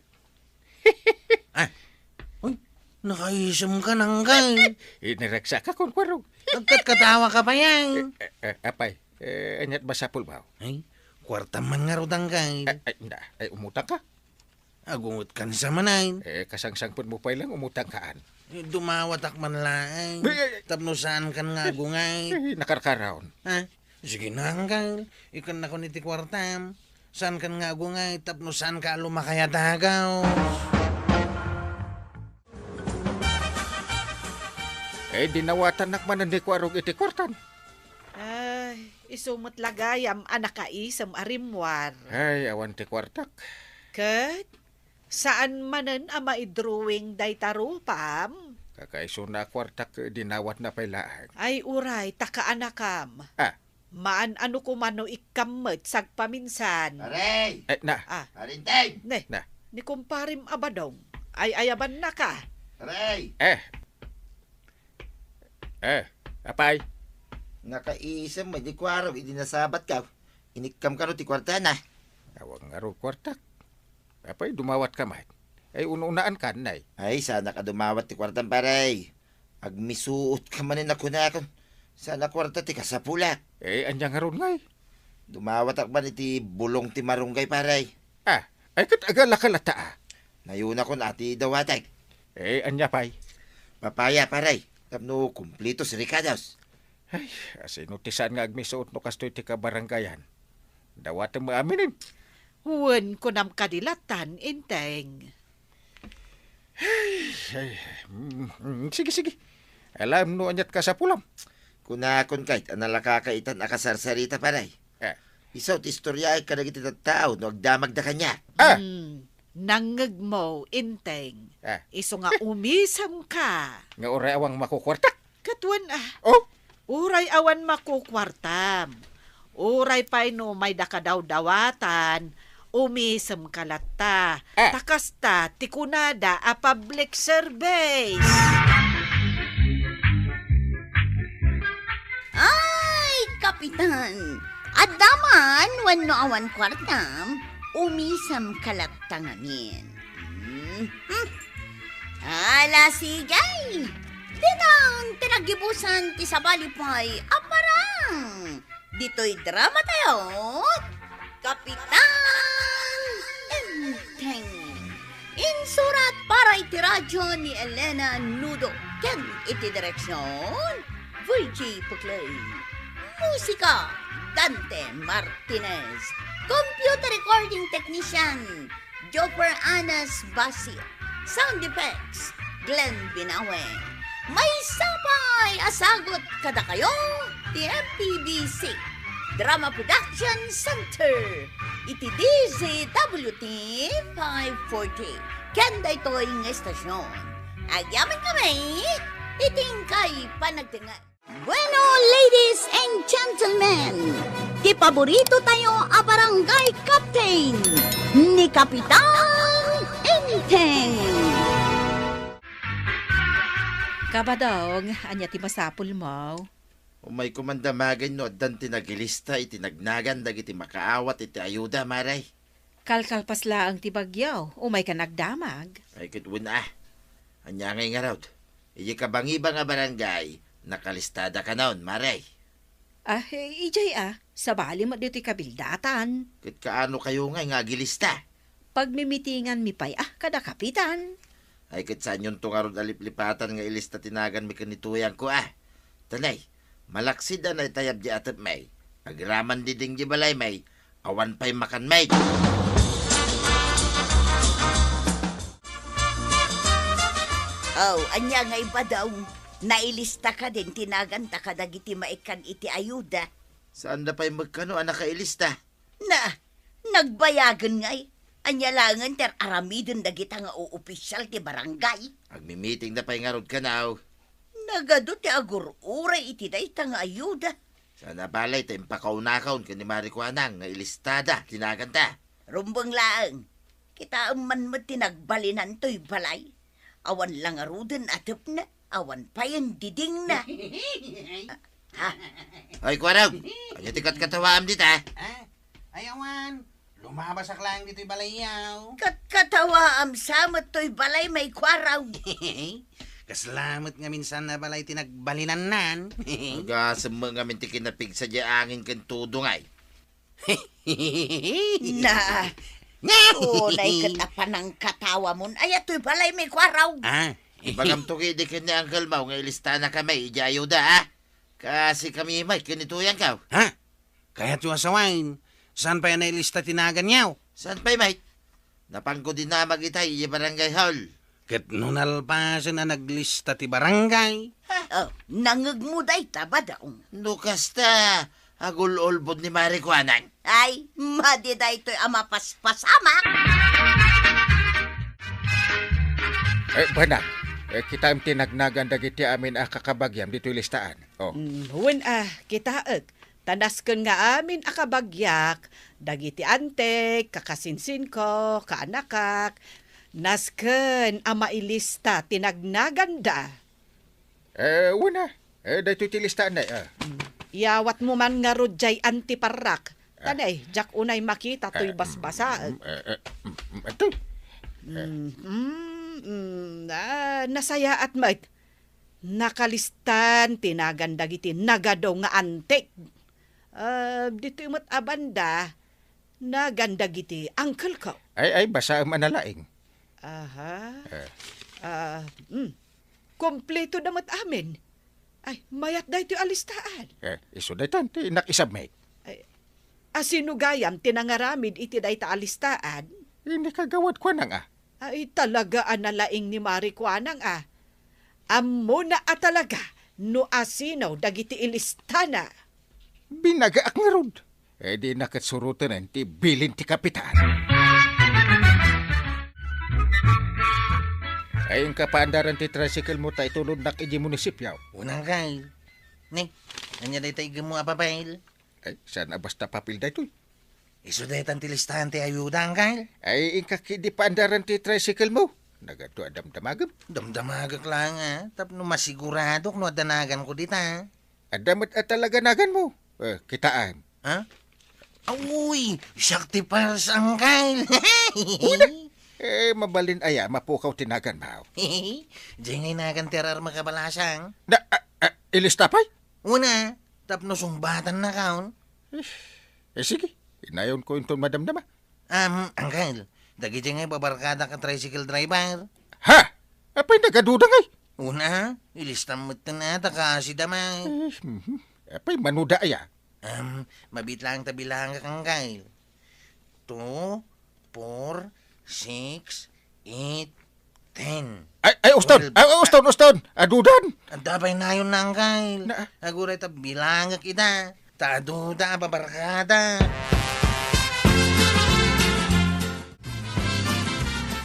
Ah. Uy, nakaisemka, Angkay. Inaragsaka, Kuarog. Agkatkatawaka pay. Eh, eh, eh, apay, eh, ania't masapul, baw? Ay, kuartam man ngarud, Angkay. Ay, ay, na, ay, umutangka. Agungetkan sa manen. Eh, kasangsangpetmo pay laeng umutangkaan. Eh, dumawatak man laeng. Ay, ay, ay. Tapno saankan nga agungay. Ay, nakarkaraon. Ha? Sige na, Angkay. Ikannakon iti kuartam. Saankan nga agungay tapno saanka a lumakay a dagaw. Eh, dinawatannak manen ni Kuarog iti kuartan. Ay, isu met la gayam a nakaisem a rimmuar. Ay, awan ti kuartak. Ket saan manen a maidrawing dayta rupam? Kakaisuna a kuartak, dinawatna pay laeng. Ay, uray, ta kaanakam. Ah. Maan a no koma no ikkam met sagpaminsan. Pare! Eh, na. Ah. Pare Enteng! Ne, Na. ni kumparem a Badong. Ay-ayabannaka. Pare! Eh. Eh, apay? Nakaisem met ni Kuarog idi nasabatka. Inikkam kano ti kuartana? Awan ngarud kuartak. Apay, dumawatka met? Ay, un-unaankan, nay. Ay, saanak a dumawat ti kuartam, pare. Agmisuotka manen a kunakon, saan a kuarta ti kasapulak. Eh, ania ngarud ngay? Dumawatak man iti bulong ti marunggay, pare. Ah, ay ket agalaka latta, ah. Nayunakon a ti dawatek. Eh, ania pay? Papaya, pare. Tapno kumplito ti rekados. Ay, asino ti saan nga agmisuot no kastoy ti kabarangayan? Dawatem aminen. Wen, kunam kadi lattan, Enteng. Ay, ay, mm, mm, sige, sige. Alam no ania't kasapulam. Kunakon kayat a nalakaka itan a kasarsarita, pare. Eh. Isu ti istoryaek kadagiti tattao no agdamagda kaniak. Ah! Hmm, nangngegmo, Enteng. Ah. Isu nga umisemka. Nga uray awan makukuartak. Ket wen, ah. Oh? Uray awan makukuartam. Uray pay no umayda kadawdawatan, umisemka latta. Ah. Ta kasta ti kunada a public service. Ay, Kapitan! Adda man wenno awan kuartam, umisemka latta ngamin. Hmm, hmm. Ala, sige! Ditan ti naggibusan ti sabali pay a parang ditoy drama tayo, Kapitan Enteng. Insurat para iti radyo ni Elena Nudo ken iti direksyon, Virgie Puclay. Musika, Dante Martinez. Computer recording technician, Joper Anas Basi. Sound effects, Glenn Binawe. Maysa pay a sagut kadakayo ti M P B C Drama Production Center iti D Z W T five forty ken daytoy nga estasyon. Agyamankami iti inkay panagdengngeg. Bueno, ladies and gentlemen, ti paborito tayo a barangay captain, ni Kapitan Enteng. Kabadong, ania ti masapulmo? Umayko man damagen no addan ti nagilista iti nagnagan dagiti makaawat iti ayuda, Mare. Kalkalpas laeng ti bagyo, umayka nagdamag. Ay, ket wen a. Ania ngay ngarud? Idiay kabangibang a barangay, nakalistadakanon, Mare. Ah, eh, idiay a, sabali met ditoy kabildatan. Ket kaano kayo ngay nga agilista? Pagmimitinganmi pay a kada kapitan. Ay, ket saanyonto ngarud a liplipatan nga ilista ti naganmi ken ni tuyangko a. Tanay, malaksid a naitayab di atepmi. Agraman diding di balaymi, awan pay makanmi. Oh, ania ngay, Badong? Nailista kadin ti naganta kadagiti maikkan iti ayuda? Saanda pay met kano a nakailista? Na, nagbayagen ngay. Ania laengen ti ar-aramiden dagita nga oopisial ti barangay? Agmimitingda pay ngarud kanaw. Nagadu ti agur-uray iti dayta nga ayuda. Saan a balay ta impakaunakon ken ni Mari Kuanang nga ilistada ti naganta. Rumbeng laeng. Kitaem man met ti nagbalinan toy balay. Awan la ngaruden a tepna, awan payen didingna. Ha? Ay, Kuarang, ania ti katkatawaam dita? Ah, ay, awan. Lumabasak laeng ditoy balayyaw. Katkatawaam sa met toy balaymi, Kuarang. Kasla met ngamin saan a balay ti nagbalinannan. Agasem met ngamin ti kinapigsa diay angin ken tudong ay. Na. Unay ket a panangkatawamon. Aya toy balaymi, Kuarang. Ah. Ibagamto ketdi ken ni Uncle Mau nga ilistanakami idiay ayuda, ah. Kasikami met ken ni tuyangko. Ha? Kayatyo a sawen, saan pay a nailista ti naganyo? Saan pay met? Napanko dinamag itay idiay barangay hall. Ket no nalpasen a naglista ti barangay? Oh, nangngegmo dayta, Badong. No kasta, agul-ulbod ni Mari Kuanang. Ay, madi daytoy a mapaspasamak. Eh, Banag, eh, kitaem ti nagnagan dagiti amin a kakabagiam ditoy listaan. Oh. Mm, wen a, kitaek. Ta nasken nga amin a kabagiak, dagiti antek, kakasinsinko, kaanakak, nasken a mailista ti nagnaganda. Eh, wen a. Eh, daytoy ti listaanna, eh. Mm. Iyawatmo man ngarud diay antiparrak. Ah. Tanay, diak unay makita toy basbasaek. Mm, eh, eh, mm, mm, atoy. Eh. Mm, mm, mm, ah, nasayaat met. Nakalistan ti nagan dagiti nagadu nga antik. Ah, ditoy met a banda, nagan dagiti uncle ko. Ay, ay, basaem a nalaing. Aha. Eh. Ah, mm. Kompleto da met amin. Ay, mayat daytoy a listaan. Eh, isu daytan ti innak isubmit. Ay, asino gayam ti nangaramid iti dayta a listaan? Ini kagawad Kuanang a. Ay, talaga a nalaing ni Mari Kuanang a. Ammona a talaga no asino dagiti ilistana. Binagaak ngarud. Eh, di na ket surotenen ti bilin ti kapitan. Ay, inka paandaran ti tricycle mo ta itulodnak idiay munisipyo. Unang kay. Ne, ania dayta igemmo a papel? Ay, saan a basta papel daytoy? Isu daytan ti listahan ti ayuda, Angkal. Ay, inka ketdi paandaran ti tricycle mo. Nagadu a damdamagem. Damdamagek laeng, a, tapno masiguradok no adda naganko dita. Adda met a talaga naganmo. Eh, kitaem. Ha? Awi, siak ti pars, Angkal. Una. Eh, mabalin aya, mapukaw ti naganmo. Diay ngay nagan ti ar-armek a balasang. Na, ah, ah, ilista pay? Una, tapno sungbatannakon. Eh, eh, sige. Inayonko inton madamdama. Am, Angkal, dagiti ngay babarkadak a tricycle driver. Ha? Apay nagaduda ngay? Una, ilistam metten a ta kaasi da met. Eh, mhm. Apay manuda aya? Am, mabiit laeng ta bilangak, Angkal. Two, four, six, eight, ten. Ay, ay, uston! Twelve. Ay, ay, uston, uston! Adudan! Adda pay nayon na, Angkal. Na- Aguray ta bilangak ida. Ta aduda a babarkada.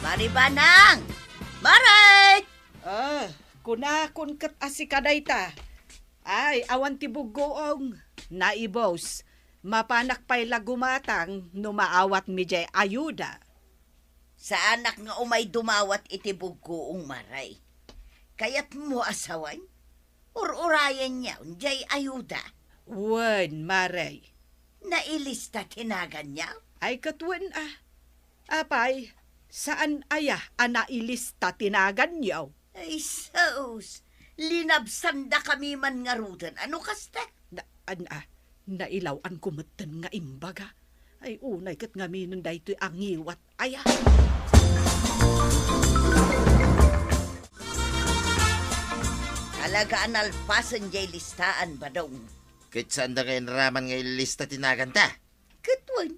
Mari Banang! Mari! Ah, kunakon ket a sika dayta. Ay, awan ti buggoong. Naibos. Mapanak pay la gumatang no maawatmi diay ayuda. Saanak nga umay dumawat iti buggoong, Mari. Kayatmo a sawen? Ur-urayenyo diay ayuda. Wen, Mare. Nailista ti naganyo? Ay, ket wen a. Apay, saan aya a nailista ti naganyo? Ay, sus! Linabsandakami man ngaruden a no kasta. Na, an, a, nailaw-anko metten nga imbaga. Ay, unay ket ngaminen daytoy a ngiwat aya. Talaga a nalpasen diay listaan, Badong. Ket saanda nga inraman nga illista ti naganta? Ket wen,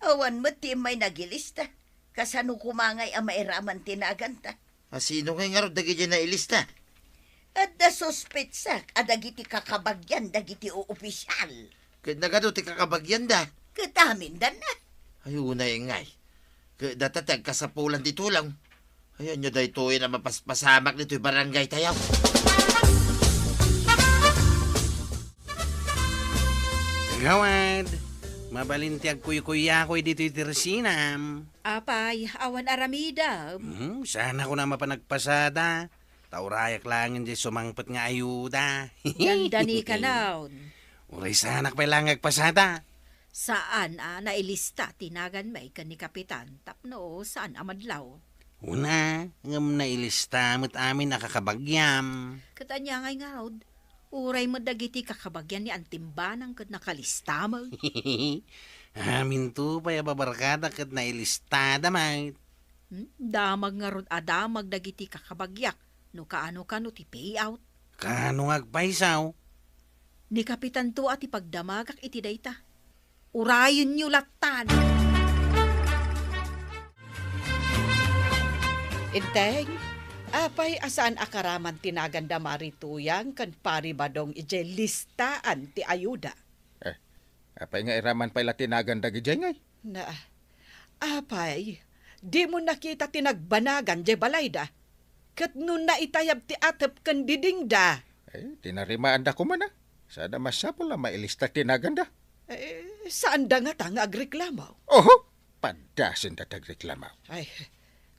awan met ti immay nagilista. Kasano koma ngay a mairaman ti naganta? A sino ngay ngarud dagidiay nailista? Adda suspetsak a dagiti kakabagian dagiti opisyal. Ket nagadu ti kakabagianda? Ket amindanna. Ay, unay ngay. Ket data ti agkasapulan ti tulong. Ay, ania daytoy a mapaspasamak ditoy barangay tayo? Gawad, mabalin ti agkuykuyakoy ditoy ti resinam. Apay, awan aramidem. Hmm, saan ako na mapan agpasada. Ta urayak laengen diay sumangpet nga ayuda. Dandani kanaon. Uray saanak pay laeng nga agpasada. Saan a nailista ti naganmi ken ni Kapitan tapno saan a madlaw. Una, ngem nailista met amin a kakabagiam. Ket ania ngay ngarud? Uray met dagiti kakabagian ni Antimbanang ket nakalista met. Aminto pay a babarkada ket nailistada met. Hmm? Damag ngarud a damag dagiti kakabagiak no kaano-kano ti payout. Kaano nga agpayso? Ni Kapitanto a ti pagdamagak iti dayta. Urayenyo lattan. Enteng, apay a saan a karaman ti naganda Mari Tuyang ken Pari Badong idiay listaan ti ayuda? Eh, apay nga iraman pay la ti nagan dagidiay ngay? Na, apay, dimo nakita ti nagbanagan diay balayda? Ket no naitayab ti atep ken didingda? Eh, tinarimaanda koma na. Sada masapul a mailista ti naganda. Eh, saanda ngata nga agreklamo? Oho, padasenda ti agreklamo. Ay,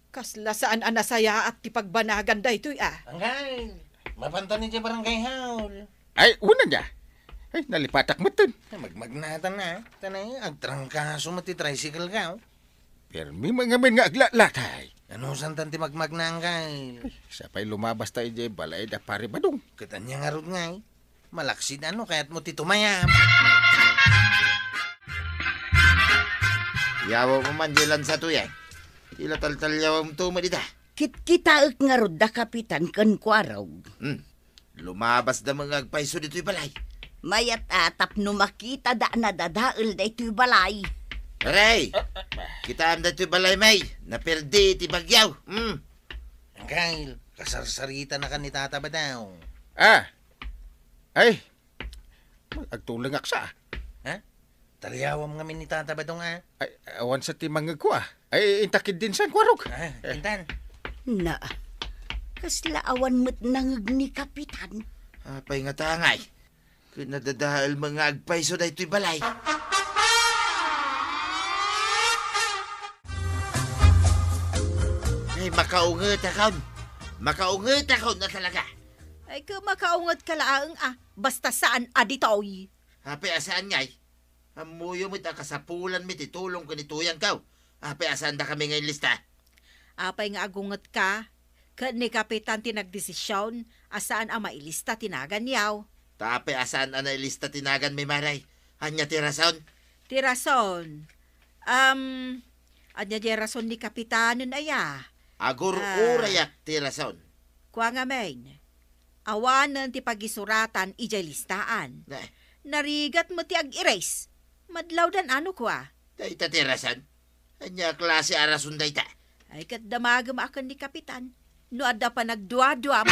kasla saan a nasayaat ti pagbanagan daytoy a. Angay, mapantan idiay barangay hall. Ay, unanda. Ay, nalipatak metten. Ay, magmagnatan na. Tanay, agtrangkaso met ti tricycle ka, oh. Permi man ngamin nga aglatlatay. Ano santan ti magmagna, Angay? Ay, sapay lumabas ta idiay balay da Pari Badong. Ket ania ngarud ngay? Malaksid a no kayatmo ti tumayam. Yawa mo man, diay lansa to yan. Ti la taltalyawam to, madida. Kitkitaek ngarud da Kapitan ken Kuarog. Hmm. Lumabasda met nga agpayso ditoy balay. Mayat a tapno makitada a nadadael daytoy balay. Pare! Kitaem daytoy balay, may. Naperdi iti bagyo. Hmm. Angkel, kasarsarita na kan ni Tata Badong. Ah! Ay! Agtulengak sa. Ha? Talyawam ngamin ni Tata Badong, a. Ay, awan sa ti mangngegko, a. Ay, inta ketdin san, Kuarog. Ah, intan. Na, kasla awan met nangngeg ni Kapitan. Apay ngata ngay? Ket nadadael met nga agpayso daytoy balay. Ay, makaungetakon. Makaungetakon na talaga. Ay, ket makaungetka laeng, a. Basta saan a ditoy. Apay a saan ngay? Ammoyo met a kasapulanmi ti tulong ken ni Tuyangko. Apay a saandakami nga inlista? Apay nga agungetka? Ket ni Kapitan ti nagdesision a saan a mailista ti naganyo. Ta apay a saan a nailista ti naganmi, Mare? Ania ti rason? Ti rason? Am, ania diay rason ni Kapitanen aya? Agur-urayak ti rason. Kua ngamin, awanen ti pagisuratan idiay listaan. Eh. Narigat met ti ag-erase. Madlawdan a no kua. Dayta ti rason? Ania a klase a rason dayta? Ay, ket damagem a ken ni Kapitan no adda panagduaduam.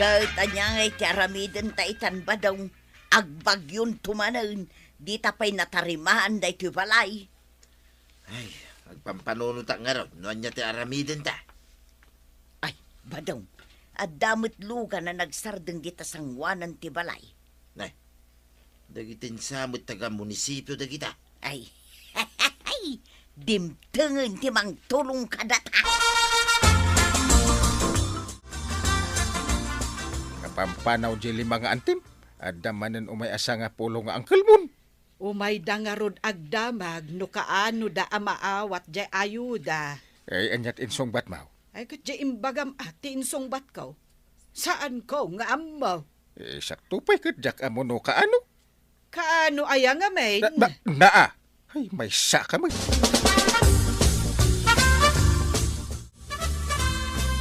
Ket ania ngay ti aramidenta itan, Badong? Agbagyonto manen, dita pay natarimaan daytoy balay. Ay, agpampanunotak ngarud no ania ti aramidenta. Ay, Badong, adda met lugan a nagsardeng dita sangoanan ti balay. Nay, dagiti sa met taga-munisipio dagita. Ay, ay, Dimtengen ti mangtulong kadata. Kapampanaw diay lima nga antim, adda manen umay a sangapulo nga angkelmon. Umayda ngarud agdamag no kaanoda a maawat diay ayuda. Ay, ania ti insungbatmo? Ay, ket diay imbagam a ti insungbatko. Saanko nga ammo. Eh, sakto pay ket diak ammo no kaano. Kaano aya ngamin? Na, na, naa. Ay, maysaka met.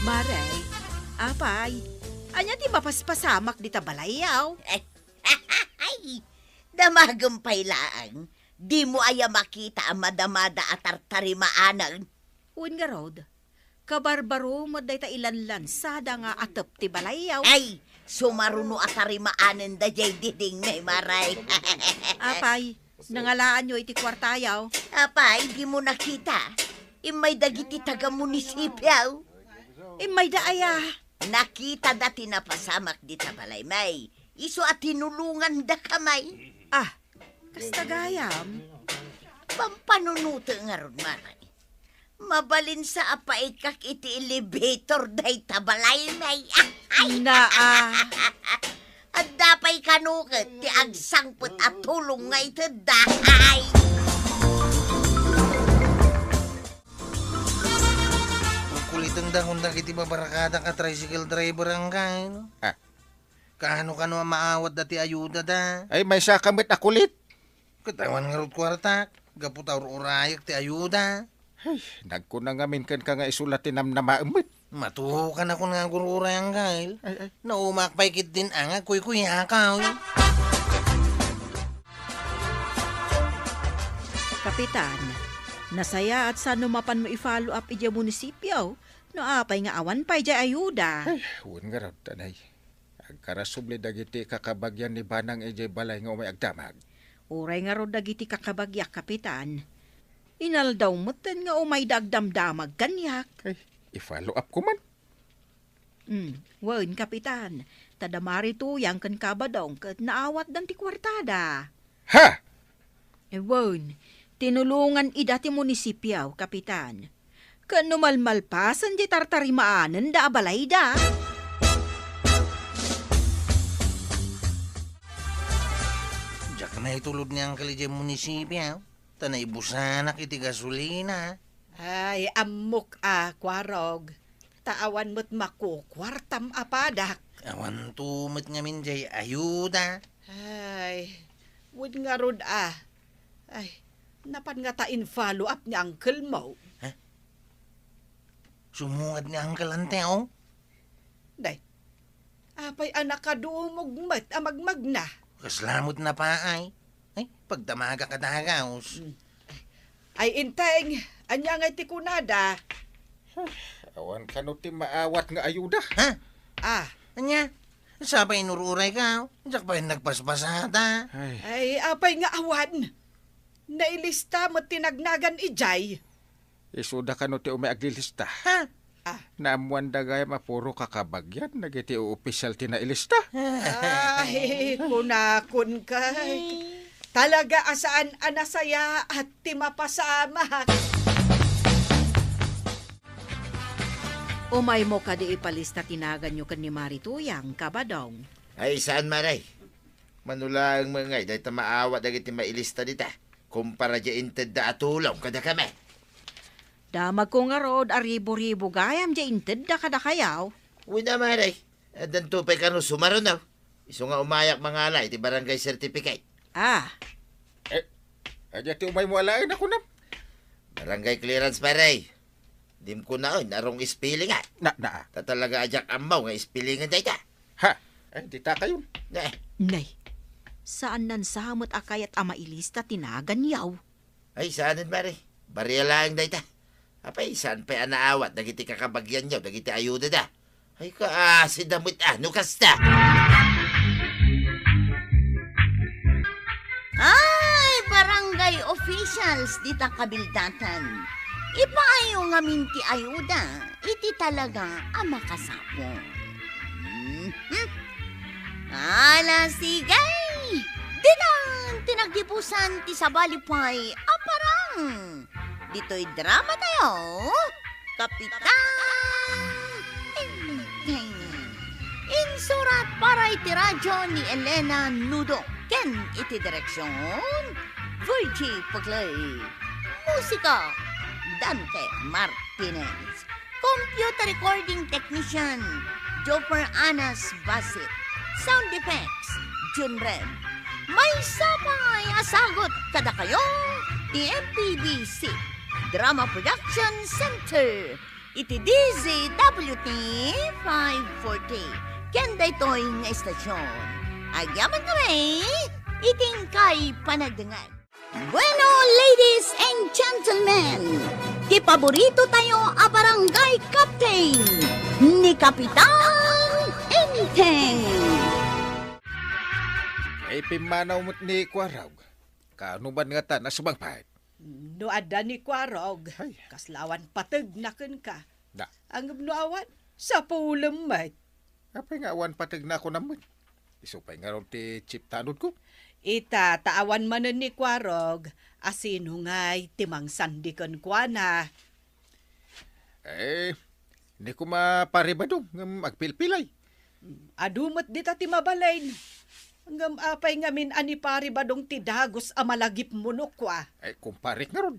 Mare, apay, ania ti mapaspasamak dita balayyo? Ay, damagem pay laeng. Dimo aya makita a madamada a tartarimaanen? Wen ngarud, kabarbaro met dayta ilanlansada nga atep ti balayyo. Ay, sumaruno a tarimaanenda diay diding, Mare. Apay, nangalaanyo iti kuartayo? Apay, dimo nakita? Immay dagiti taga-munisipio. Immayda aya? Nakitada ti napasamak dita balay, May. Isu a tinulongandaka, May. Ah, kasta gayam? Pampanunotek ngarud, Mare. Mabalin sa a paikkak iti elevator dayta balay, May. Ay! Naa. Adda pay kano ket ti agsangpet a tulong nga itedda. Ay! Kulkulitenda kun dagiti babarakadak a tricycle driver, anggayo. Ah. Kaano-kano a maawatda ti ayudada? Ay, maysaka met a kulit. Ket awan ngarud kuartak, gapu ta ur-urayak ti ayuda. Ay, nagkuna ngamin kenka nga isu la ti namnamaem met. Matukan a kun nga agur-uray, anggayo. Ay, ay. Naumaak pay ketdin a nga agkuykuyakaw. Kapitan, nasayaat sa no mapanmo i-follow up idiay munisipio, no apay nga awan pay diay ayuda. Ay, wen ngarud, anay. Agkarasubli dagiti kakabagian ni Banang idiay balay nga umay agdamag. Uray ngarud dagiti kakabagiak, Kapitan. Inaldaw metten nga umayda agdamdamag kaniak. Ay, i-follow up ko man. Hmm, wen, Kapitan. Ta da Mari Tuyang ken Kabadong ket naawatdan ti kuartada. Ha! Eh, wen, tinulongan ida ti munisipio, Kapitan. Ket no malmalpasen diay tartarimaanenda a balayda. Diak naitulod ni Uncle idiay munisipio, ta naibusanak iti gasolina. Ay, ammok a, Kuarog. Ta awan met makukuartam a padak. Awanto met ngamin diay ayuda. Ay, wen ngarud a. Ay, napan ngata in-follow up ni uncle mo? Ha? Sumungad ni Uncle Anteo? Day, apay a nakadumog met a magmagna? Kasla met napaay. Ay, pagdamagak a dagaus. Mm. Ay, Inteng, ania ngay ti kunada? Awan kano ti maawat nga ayuda. Ha? Ah. Ania? Sa pay inur-urayka, diak pay nagpaspasata. Ay. Ay, apay nga awan? Nailista met ti nagnagan idiay. Isuda kano ti umay aglilista? Ha? Ah. Naammoanda gayam a puro kakabagian dagiti opisyal ti nailista. Ay, kunakon kay. Talaga a saan a nasayaat ti mapasamak. Umaymo kadi ipalista ti naganyo ken ni Mari Tuyang, Kabadong. Ay, saan, Mare? Mano laeng met ngay dayta maawat dagiti mailista dita, kumpara diay intedda a tulong kadakami. Damagko ngarud a ribu-ribu gayam diay intedda kadakayo. Wen a, Mare, addanto pay kano sumaruno. Isu nga umayak mangala iti barangay certificate. Ah. Eh, ania ti umaymo alaen a kunam? Barangay clearance, Mare. Dim kunaen a wrong spelling, ah. Na, na. Ta talaga a diak ammo nga spellingan dayta. Ha? Ay, dita kayon. Ne. Nay, saan nan sa met a kayat a mailista ti naganyo? Ay, saanen, Mare. Barya laeng dayta. Apay, saan pay a naawat dagiti kakabagianyo, dagiti ayudada? Ay, kaasi da met, ah, no kasta. Ay, barangay officials dita kabildatan. Ipaayo ngamin ti ayuda iti talaga a makasapul. Mhm. Ala, sige! Ditan ti nagdibusan ti sabali pay a parang. Ditoy drama tayo, Kapitan Enteng. Insurat para iti radyo ni Elena Nudo ken iti direksyon, Virgie Paglae. Musika, Dante Martinez. Computer recording technician, Jopper Anas Basit. Sound effects, Jun Red. Maysa pay a sagut kadakayo ti M P B C Drama Production Center iti D Z W T five forty. Ken daytoy nga istasyon, agyaman kami iti inkay panagdengngeg. Bueno, ladies and gentlemen, ti paborito tayo a barangay captain, ni Kapitan Enteng. Ay, pimmanaw met ni Kuarog. Kaano man ngata a sumangpet? No adda ni Kuarog, ay, kasla awan pategna kenka. Da. Ngem no awan, sapulem met. Apay nga awan pategna kunam met? Isu pay ngarud ti chip tanodko. Ita, ta awan manen ni Kuarog, a sino ngay ti mangsandi kenkuana? Eh, ni koma Pari Badong ngem agpilpilay. Adu met dita ti mabalin. Ngem apay ngamin a ni Pari Badong ti dagus a malagipmo no kua? Eh, kumparik ngarud.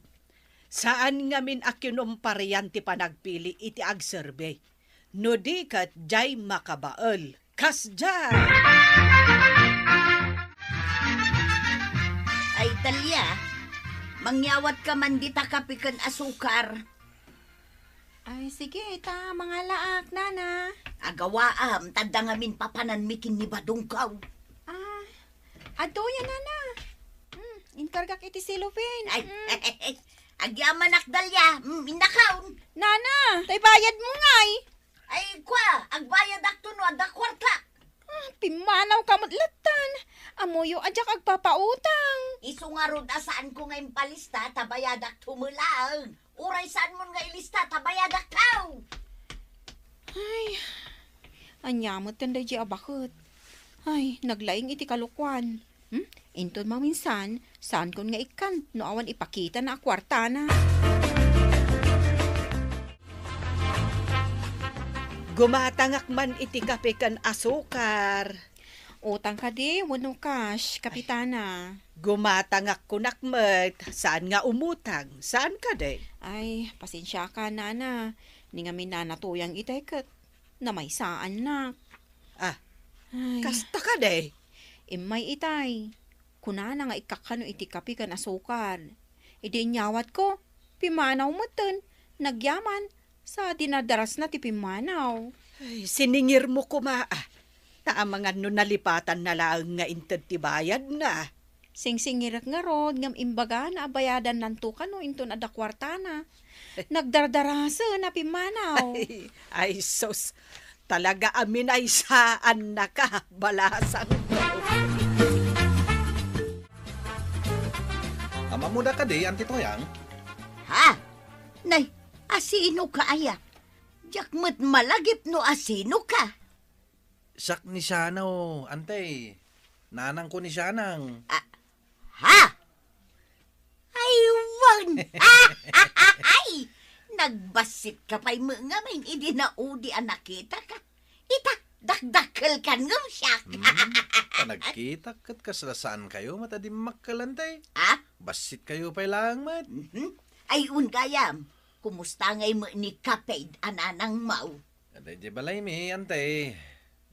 Saan ngamin a kinumparian ti panagpili iti agserbi. No di ket diay makabael. Kasdiay! Ay, Dalia, mangyawatka man dita kape ken asukar. Ay, sige, ita, mangalaak, nana. Agawaam, ta adda ngamin papananmi ken ni Badongko. Ah, adtoyen, nana. Hmm, inkargak iti cellophane. Ay, hmm. Agyamanak, Dalia. Hmm, innakaon. Nana, tay bayadmo ngay. Ay, kua, agbayadakto no adda kuarta. Ah, pimmanawka met lattan. Ammoyo a diak agpapautang. Isu ngarud a saanko nga impalista ta bayadakto met laeng. Uray saanmon nga ilista ta bayadakto. Ay, ania met daydiay a baket? Ay, naglaing iti kalokuan. Hmm? Inton maminsan, saankon nga ikkan no awan ipakitana a kuartana. Gumatangak man iti kape ken asukar. Utang kadi wenno cash, Kapitana? Gumatangak kunak met, saan nga umutang, saan kadi? Ay, pasensiaka, Nana. Ni ngamin Nana Tuyang itay ket namaysaannak. Ah, ay. Kasta kadi? Immay itay. Kunana nga ikkakkano iti kape ken asukar. Idi inyawatko, pimmanaw metten. Nagyaman, sa dinardarasna ti pimmanaw. Ay, siningirmo koma, ah. Ta amangan no nalipatanna laeng nga inted ti bayadna. Singsingirek ngarud, ngem imbagana a bayadannanto kano inton adda kuartana. Nagdardarasen a pimmanaw. Ay, ay, sus. Talaga a minaysaannaka, balasangko. Ammoda kadi, Auntie Tuyang? Ha? Nay, asinoka aya? Diak met malagip no asinoka. Siak ni Sianaw, Auntie. Nanangko ni Sianang. Ah, ha? Ay, wen! Ay! Nagbassit ka pay met ngamin idi naudi a nakitaka. Ita, dakdakkelkan ngem siak. Hmm, ta nagkitak ket kasla saankayo met a dimmakkel, Auntie. Ah? Bassitkayo pay laeng met. Mhm. Ay, wen gayam, kumusta ngay met ni Kaped a nanangmo? Daydiay balaymi, Auntie.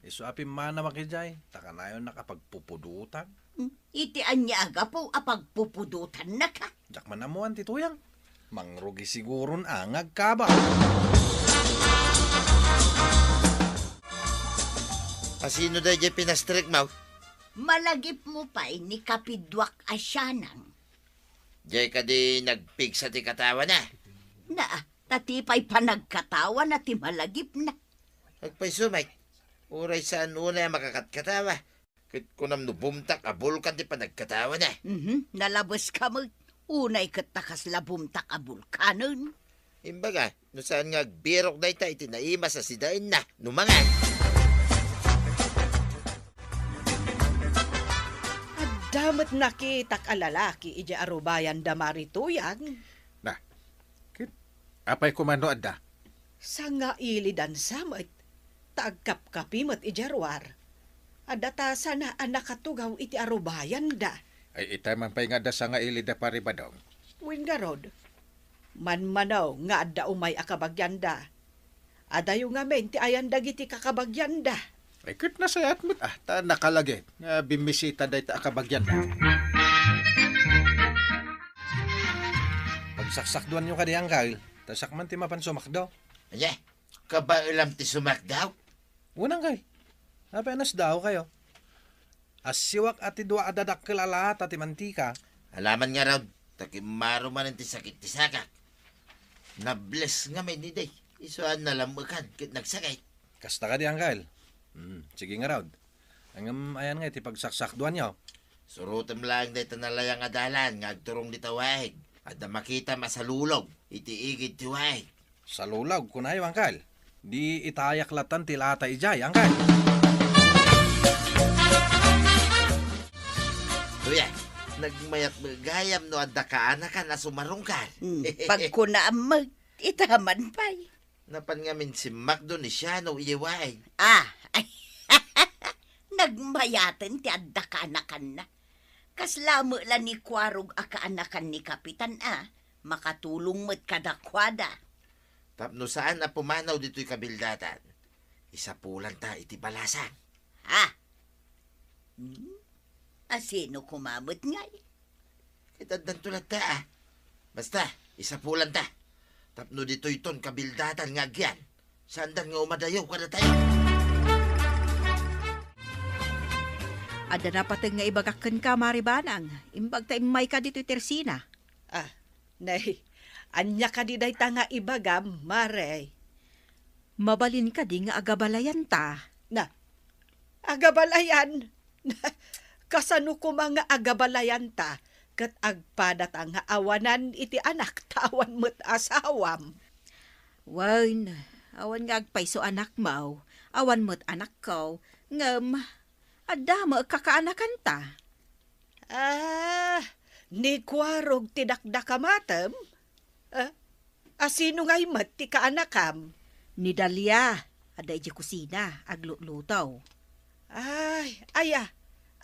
Isu a pimmanawak idiay, ta kanayonnak a pagpupudutang. Hmm, iti ania a gapu a pagpupudutannaka? Diak man ammo, Auntie Tuyang. Mangrugi siguron a nga agkaba. Asino daydiay pinastrikmo? Malagipmo pay ni Kapiduak a Sianang. Diay kadi nagpigsa ti katawana? Na, ta ti pay panagkatawana ti malagipna. Agpayso met, uray saan unay a makakatkatawa. Ket kunam no bumtak a bulkan ti panagkatawana. Mhm, nalabeska met. Unay ket ta kasla bumtak a bulkanen. Imbaga, no saan nga agbirok dayta iti naimas a sidaenna, no mangan. Adda met nakitak a lalaki idiay arubayan da Mari Tuyang. Na, Apay koma no adda? Sangailidan sa met, ta agkapkapi met idiay ruar. Adda ta sana a nakatugaw iti arubayanda. Ay, ita man pay nga adda sangailida, Pari Badong. Wen ngarud, manmanaw nga adda umay a kabagianda. Adayo ngamin ti ayan dagiti kakabagianda. Ay, ket nasayaat met, ah, ta nakalagip nga bimmisita dayta a kabagianda. Pagsaksakduanyo kadi, Angkal, ta siak man ti mapan sumakdo. Ania? Kabaelam ti sumakdo? Wen, Angkal. Apay a nasdaaw kayo? Assiwak a ti dua a dadakkel a lata ti mantika. Alaman ngarud, ta kimmaro manen ti sakit ti sakak. Nables ngamin idi, isu a nalam-ekan ket nagsakit. Kasta kadi, Angkal? Hmm, sige ngarud. Ngem ayan nga iti pagsaksakduanyo? Surotem laeng dayta nalayang a dalan nga agturong dita waig. Adda makitam a salulog iti igid ti waig. Salulog, kunayo, Angkal. Di itayak latan ti lata idiay, Angkal. Kuya, nagmayat met gayam no adda kaanakan a sumarungkar. Hmm, pagkunaam met, ita man pay. Napan ngamin simmakdo ni Siano idiay waig. Ah, ay, nagmayaten ti adda kaanakanna. Kasla met la ni Kuarog a kaanakan ni Kapitan a makatulong met kadakuada. Tapno saan a pumanaw ditoy kabildatan, isapulanta iti balasang. Ha? Hmm? Asino koma met ngay? Ket addanto latta, ah. Basta, isapulanta. Tapno ditoyton kabildatan nga agyan, saandan nga umadayo kadatayo. Adda napateg nga ibagak kenka, Mari Banang. Imbag ta immayka ditoy tersina. Ah, nay, ania kadi dayta nga ibagam, Mare? Mabalin kadi nga agabalayanta? Na, agabalayan? Kasano koma nga agabalayanta ket agpadata nga awanan iti anak ta awan met asawam? Wen, awan nga agpayso anakmo, awan met anakko, ngem adda met kakaanakanta. Ah, ni Kuarog ti dakdakamatem? Ah, asino ngay met ti kaanakam? Ni Dalia, adda idiay kusina, aglutluto. Ay, aya,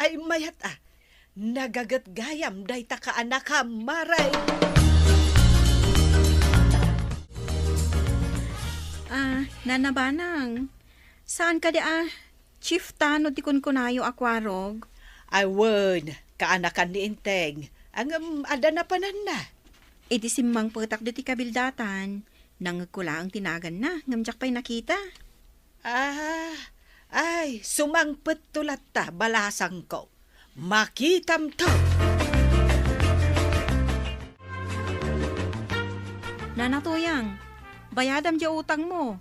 ay mayat a. Nagaget gayam dayta kaanakam, Mare. Ah, Nana Banang, saan kadi a Chief Tanod ti kunkunayo a Kuarog? Ay, wen, kaanakan ni Enteng. Ngem adda napananna. Idi simmangpetak ditoy kabildatan, nangngegko laeng ti naganna, ngem diak pay nakita. Ah, ay, sumangpetto latta, balasangko. Makitamto. Nana Tuyang, bayadam diay utangmo.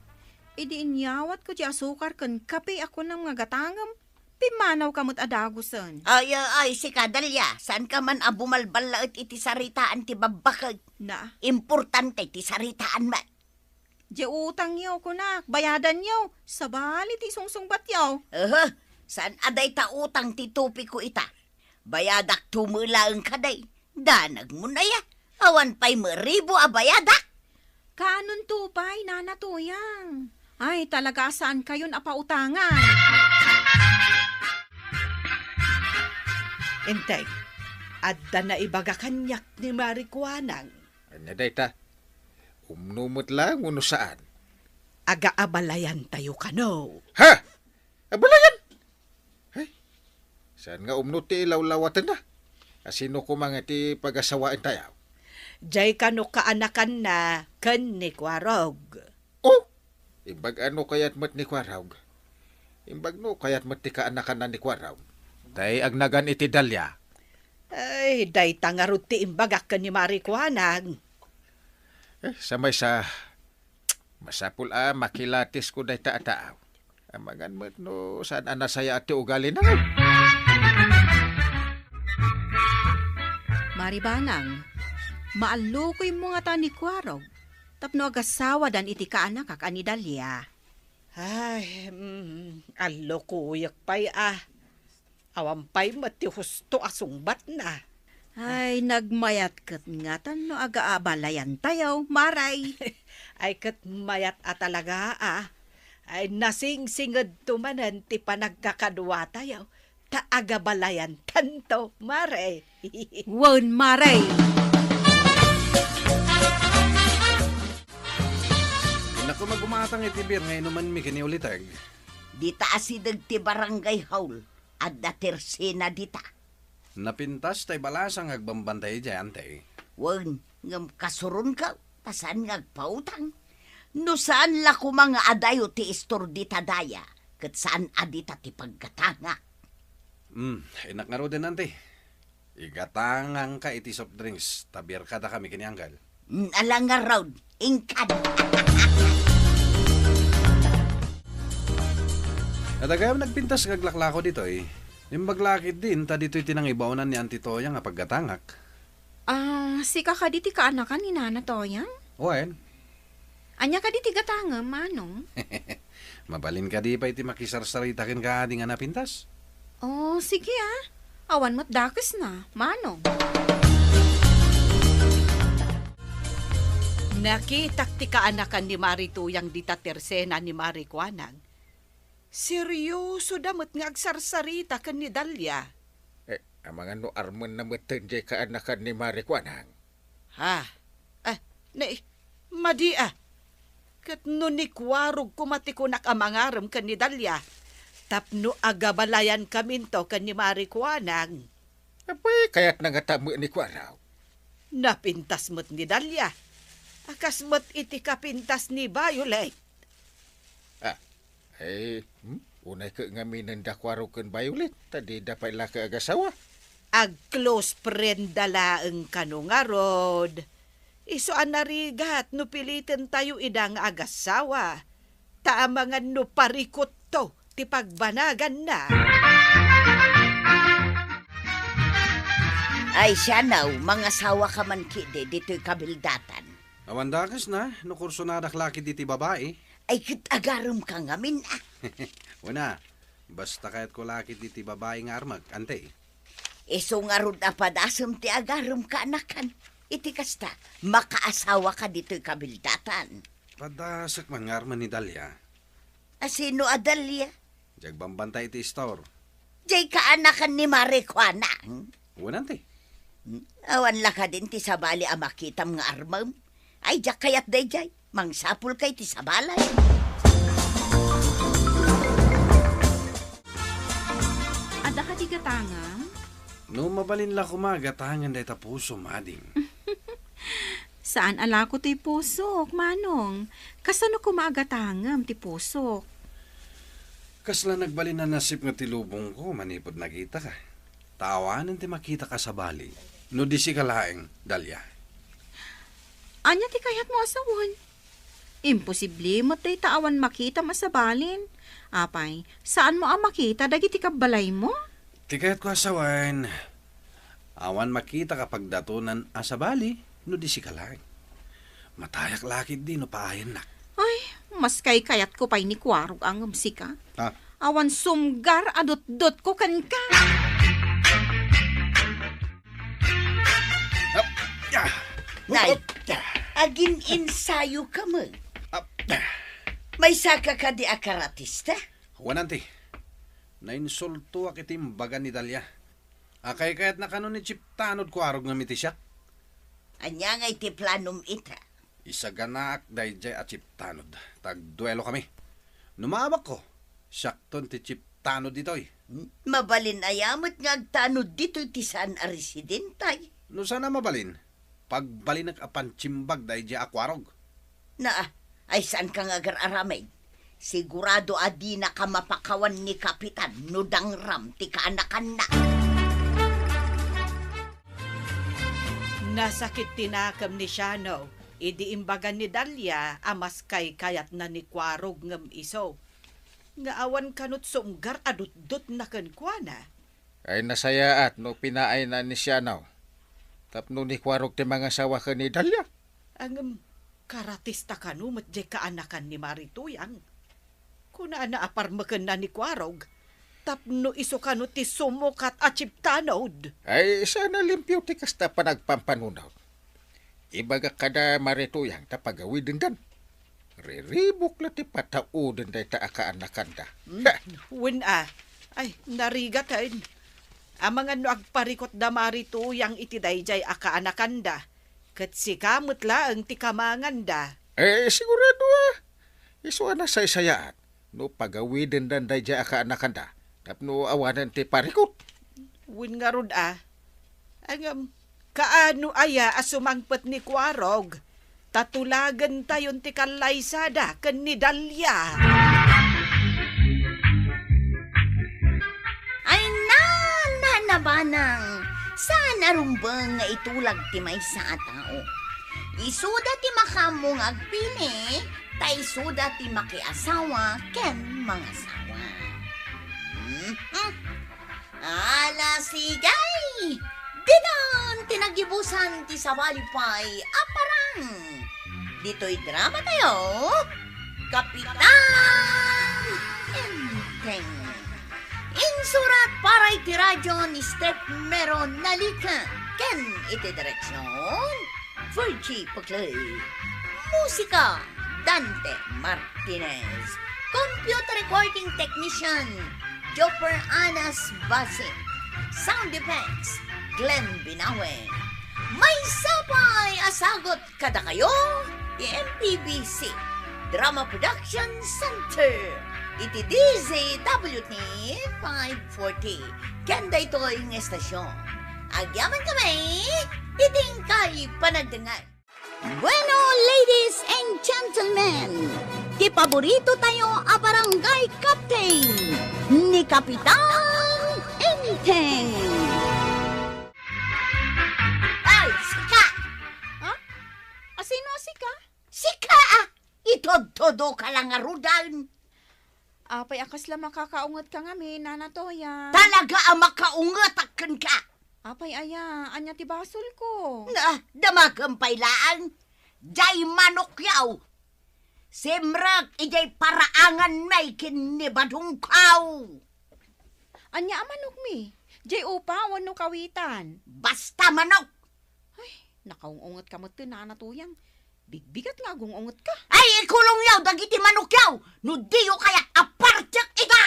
Idi inyawatko diay asukar ken kape a kunam nga gatangem, pimmanawka met a dagusen. Ay, ay, ay, sika, Dalia, saanka man a bumalballaet iti saritaan ti babbakek. Na? Importante ti saritaan met. Diay utangyo, kunak, bayadanyo. Sabali ti sungsungbatyo. Aha, saan a dayta utang ti topikko ita? Bayadakto met laeng kadi. Danagmon aya. Awan pay met ribu a bayadak. Kaanonto pay, Nana Tuyang? Ay, talaga a saankayon a pautangan. Enteng, adda naibaga kaniak ni Mari Kuanang. Ania dayta? Umno met laeng wenno saan? Agaabalayantayo kano. Ha? Abalayan? Ay, saan nga umno ti ilawlawatenna? Asino koma nga ti pagasawaentayo? Diay kano kaanakanna ken ni Kuarog. Oh, imbag a no kayat met ni Kuarog. Imbag no kayat met ti kaanakanna ni Kuarog. Tay agnagan iti Dalia. Ay, dayta ngarud ti imbagak ken ni Mari Kuanang. Eh, sa maysa, masapul a makilatisko dayta a tao. Amangan met no saan a nasayaat ti ugalina. Mari Banang, maallukoymo ngata ni Kuarog tapno agasawadan iti kaanakak a ni Dalia. Ay, mm, allukoyek pay a. Awan pay met ti husto a sungbatna. Ay, nagmayat ket ngatan no agaabalayantayo, Mare. Ay, ket mayat a talaga, a. Ay, nasingsingedto manen ti panagkakaduatayo, ta agabalayantanto, Mare. Wen, Mare. Innak ko magumatang iti beer nga inumanmi ken ni Uliteg. Dita asideg ti barangay hall, adda tersena dita. Napintas tay balasa nga agbambantay idiay, Ante. Wen, ngem kasuronko, ta saan nga agpautang. No saan la koma nga adayo ti istor dita daya, ket saan a dita ti paggatangak. Hmm, innak ngaruden, Ante. Igatangangka iti soft drinks, ta beer kadakami ken ni Anggal. Mm, ala ngarud, inkan. Adda gayam nagpintas nga aglaklako ditoy. Imbag la ketdin ta ditoy ti nangibaonan ni Auntie Toya nga paggatangak. Ah, sika kadi ti kaanakan ni Nana Toyang? Wen. Ania kadi ti gatangem, Manong? Mabalin kadi pay ti makisarsarita kenka adi nga napintas? Oh, sige, ah. Awan met dakesna, Manong. Nakitak ti kaanakan ni Mari Tuyang dita tersena ni Mari Kuanang. Seriosoda met nga agsarsarita ken ni Dalia. Eh, amangan no armenna metten jay kaanakan ni Mari Kuanang. Ha? Ah, ne, madi a. Ket no ni Kuarog koma ti kunak a mangarem ken ni Dalia, tapno agabalayankaminto ken ni Mari Kuanang. Apay, kayatna ngata met ni Kuarog. Napintas met ni Dalia. A kas met iti kapintas ni Violet. Ah, eh, hmm? Unay ket ngamin da Kuarog ken Violet, ta dida pay la ket agasawa. Ag-close friend da laeng kano ngarud. Isu a narigat no pilitentayo ida nga agasawa. Ta amangan no parikutto ti pagbanaganna. Ay, sianaw, mangasawaka man kidi ditoy kabildatan. Awan dakesna, no kursonadak la kidi ti babai. Ay, ket agaremka ngamin, ah. Una, basta kayatko la kidi ti babai nga armek, Ante. Isu ngarud a padasem ti agaremka, anakan. Iti kasta, makaasawaka ditoy kabildatan. Padasek man nga armen ni Dalia. A sino a Dalia? Jay agbambantay iti istor. Jay kaanakan ni Mari Kuanang? Wen, Ante. Hmm, awan la kadin ti sabali a makitam nga armem? Ay, diak kayat dayjay. Mangsapulka iti sabali. Adda kadi gatangam? No mabalin la koma, gatangen dayta pusom, ading. Saan a lako toy pusok, Manong. Kasano koma a gatangem ti pusok? Kasla nagbalin a nasip nga ti lubongko manipud nakitaka. Ta awanen ti makitak a sabali no di sika laeng, Dalia. Ania ti kayatmo a sawen? Imposible met dayta awan makitam a sabalin. Apay, saanmo a makita dagiti kabbalaymo? Ti kayatko a sawen, awan makitak a pagdatonan a sabali no di sika laeng. Matayak la ketdi no paayannak. Ay, mas kaykayatko pay ni Kuarog a ngem sika. Ha? Awan sumgar a dutdotko kenka. Nay, agin-insayoka met. Maysaka kadi a karatista? Wen, Ante. Nainsultoak iti imbaga ni Dalia. A kaykayatna kano ni Chief Tanod Kuarog ngem iti siak? Ania ngay ti planom ita? Isaganaak daydiay a Chief Tanod, ta agduelokami. No maawakko, siakton ti Chief Tanod ditoy. Mabalin aya met nga agtanod ditoy ti saan a residente? No saan a mabalin, pagbalinek a pansimbag daydiay a Kuarog. Naa, ay saanka nga agar-aramid. Sigurado a dinaka mapakawan ni Kapitan no dangram ti kaanakanna. Nasakit ti nakem ni Siano idi imbaga ni Dalia a mas kaykayatna ni Kuarog ngem isu nga awan kanut sumgar a dutdotna kenkuana. Ay nasayaat no pinaayna ni Siano tapno ni Kuarog ti mangasawa ken ni Dalia. Ngem karatista kano met diay kaanakan ni Mari Tuyang. Kunana a parmekenna ni Kuarog, tapno isu kano ti sumukat a chiptanod. Ay, saan a limpio ti kasta a panagpampanunot. Ibagak kada Mari Tuyang ta pagawidendan. Riribuk la ti patauden dayta a kaanakanda. Hmm, wen a. Ay, narigaten. Amangan no agparikut da Mari Tuyang iti daydiay a kaanakanda, ket sika met laeng ti kamanganda. Eh, sigurado a. Isu a nasaysayaat no pagawidendan daydiay a kaanakanda tapno awanen ti parikut. Wen ngarud a. Ngem, kaano aya a sumangpet ni Kuarog? Ta tulagentayon ti kallaysada ken ni Dalia. Ay, na, na, na, Banang, saan a rumbeng nga itulag ti maysa a tao. Isuda ti makaammo nga agpili, ta isuda ti makiasawa ken mangasawa. Mhm. Ala, sige! Ditan ti nagibusan ti sabali pay a parang. Ditoy drama tayo, Kapitan Enteng. Insurat para iti radyo ni Steph Mero Nalica ken iti direksyon, Virgie Paclay. Musika, Dante Martinez. Computer recording technician, Jopper Anas Basit. Sound effects, Glenn Binawe. Maysa pay a sagut kadakayo, ti M P B C Drama Production Center, iti D Z W T five forty. Ken daytoy nga estasyon, agyaman kami iti inkay panagdengngeg. Bueno, ladies and gentlemen, ti paborito tayo a barangay captain, ni Kapitan Enteng. Ay, sika! Ha? Asino a sika? Sika, ah! Itudtudo ka lang ngaruden. Apay a kasla makakaunget ka ngamin, Nana Toya? Talaga a makaungetak kenka. Apay aya, ania ti basolko? Na, damagem pay laeng. Jay manokyaw. Simrek idiay paraangan may ken ni Badongkaw. Ania a manok mi? Jay upa wenno kawitan? Basta manok. Ay, nakaung-unget ka met, Nana Toyang. Bigbigat nga agung-unget ka. Ay, ikulongyaw dagiti manokyaw, no diyo kayat a partek ita!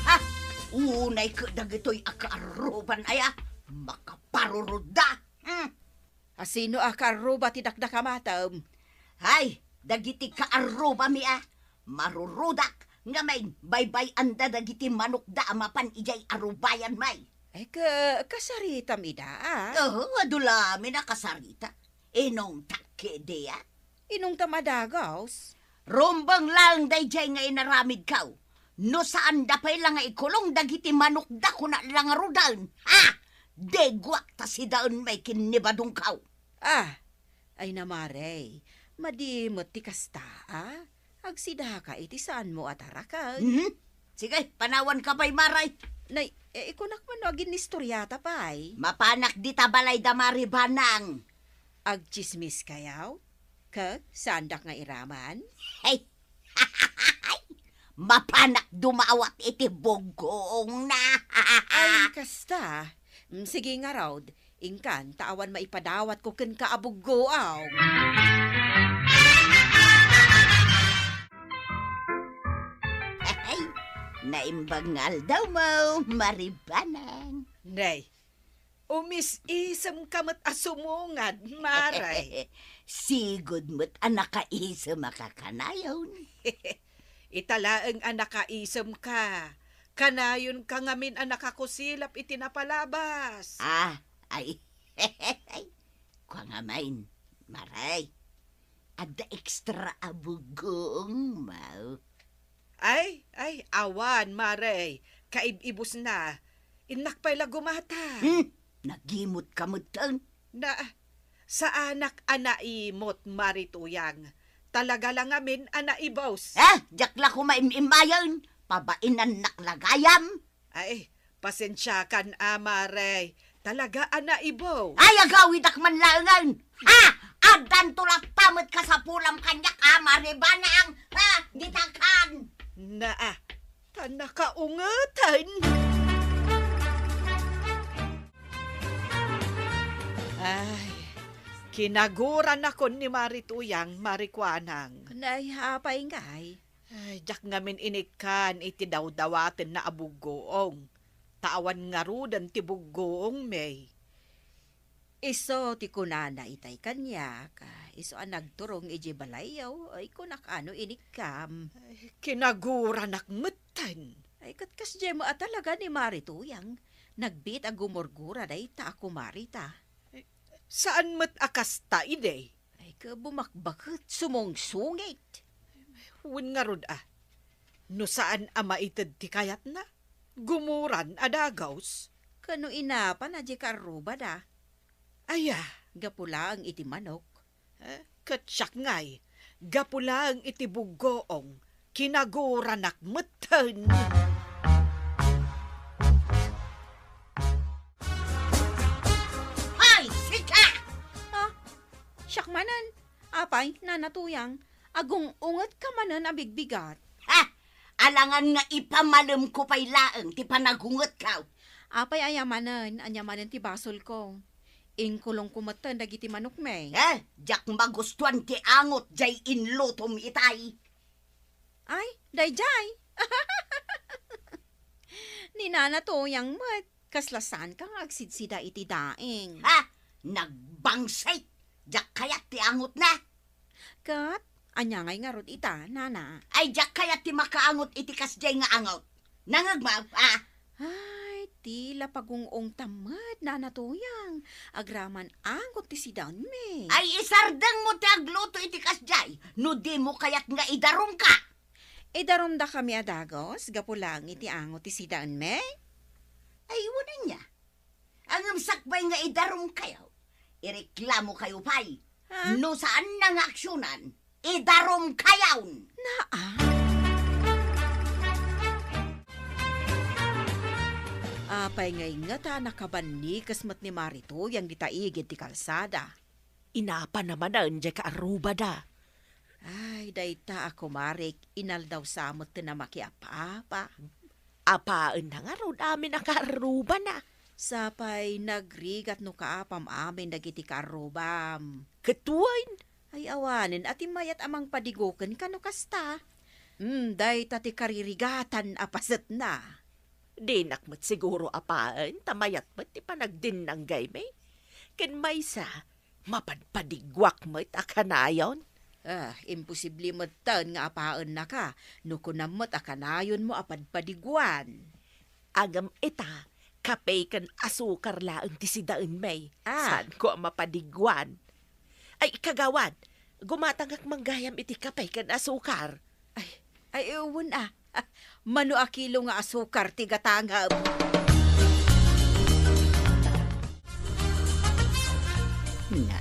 Ha? Unay ket dagitoy a kaarruban aya, makaparurudda. Hmm. Asino a kaarruba ti dakdakamatem? Ay, dagiti kaarrubami a marurudak, ngamin, baybay-anda dagiti manokda a mapan idiay arubayan may. Ay, ka-, kasaritam ida, a? Oo, adu lamin a kasarita. Inungtak kadi, a? Inungtam a dagus. Rumbeng laeng daydiay nga inaramidkaw. No saanda pay la nga ikulong dagiti manokda, kuna la ngaruden. Ha? Diguak ta sidaen may ken ni Badongkaw. Ah, ay na, Mare, madi met ti kasta, a? Agsidaka iti saanmo a taraken. Mhm. Sige, panawanka pay, Mare. Nay, e, ikunak man no aginnistoriata pay. Mapanak dita balay da Mare Banang. Agtsismis kayaw? Ket saandak nga iraman? Hey! Mapanak dumawat iti buggoongna. Ay, kasta. Mm, sige ngarud, inkan ta awan maipadawatko kenka a buggoong. Ay, naimbag nga aldawmo, Mare Banang. Nay, umis-isemka met a sumungad, Mare. Sigud met a nakaisem a kakanayon. Ita laeng a nakaisemka. Kanayonka ngamin a nakakusilap iti napalabas. Ah, ay. Kua ngamin, Mare. Adda extra a buggoongmo. Ay, ay, awan, Mare. Kaib-ibusna. Innak pay la gumata. Hmm, nagimutka metten. Na, saanak a naimut, Mare Tuyang. Talaga la ngamin a naibus. Eh, diak la koma im-imayen. Pabainannak la gayam. Ay, pasensiakan a, Mare. Talaga a naibus. Ay, agawidak man laengen. Ha? Danto latta met kasapulam kaniak a maribanang, ha? Ditakan! Naa, ta nakaungeten. Ay, kinaguranakon ni Mari Tuyang, Mari Kuanang. Nay, apay ngay? Ay, diak ngamin inikkan iti dawdawatenna a buggoong. Ta awan ngaruden ti buggoongmi. Isu ti kunana itay kaniak, isu a nagturong idiay balayyo, ay kunak a no inikkam. Ay, kinaguranak metten. Ay, ket kasdiay met a talaga ni Mari Tuyang. Nagbiit a gumurgura dayta a kumarita. Saan met a kasta idi? Ay, ka bumakbaket, sumungsungit. Wen ngarud a, no saan a maited ti kayatna, gumuran a dagus. Kano inapan a di karrubada? Aya, gapu laeng iti manok. Eh, ket siak ngay, gapu laeng iti buggoong, kinaguranak metten. Hoy, sika! Ah, siak manen. Apay, Nana Tuyang, agung-ungetka manen a bigbigat. Ha? Alangan nga ipamalemko pay laeng ti panagungetko. Apay, aya manen, ania manen ti basolko? Inkulongko metten dagiti manokmi. Eh, diak magustuan ti angot jay inlutom itay. Ay, dayjay. Ni Nana Tuyang met, kasla saanka nga agsidsida iti daing. Ha? Nagbangsit! Diak kayat ti angotna. Ket, ania ngay ngarud ita, Nana? Ay, diak kayat ti makaangot iti kasdiay nga angot. Nangngegmo, a? Ay, tila pagung-ungtam met, Nana Tuyang. Agraman angot ti sidaenmi. Ay, isardengmo ti agluto iti kasdiay, no dimo kayat nga idarumka. Idarumdakami a dagus, gapu laeng iti angot ti sidaenmi? Ay, wen ania? Ngem sakbay nga idarumkayo, ireklamokayo pay. Ha? No saanna nga aksionan, idarumkayon. Naa. Apay nga ingeta nakabannikes met ni Mari Tuyang dita igid ti kalsada? Inapana manen diay kaarrubada. Ay, dayta a kumarik, inaldaw sa met ti namakiapa-apa. Apaenna ngarud amin a kaarrubana. Sapay nagrigat no kaapam amin dagiti kaarrubam. Ket wen? Ay, awanen a ti mayat a mangpadigoken kano kasta. Hmm, dayta ti karirigatan a pasetna. Dinak met siguro apaen ta mayat met ti panagdinnanggaymi. Ken maysa, mapadpadiguak met a kanayon. Ah, imposible metten nga apaennaka no kunam met a kanayonmo a padpadiguan. Ngem ita, kape ken asukar laeng ti sidaenmi. Ah. Saanko a mapadiguan. Ay, kagawad, gumatangak manggayam iti kape ken asukar. Ay, ay, wen a. Mano a kilo nga asukar ti gatangem. Nga,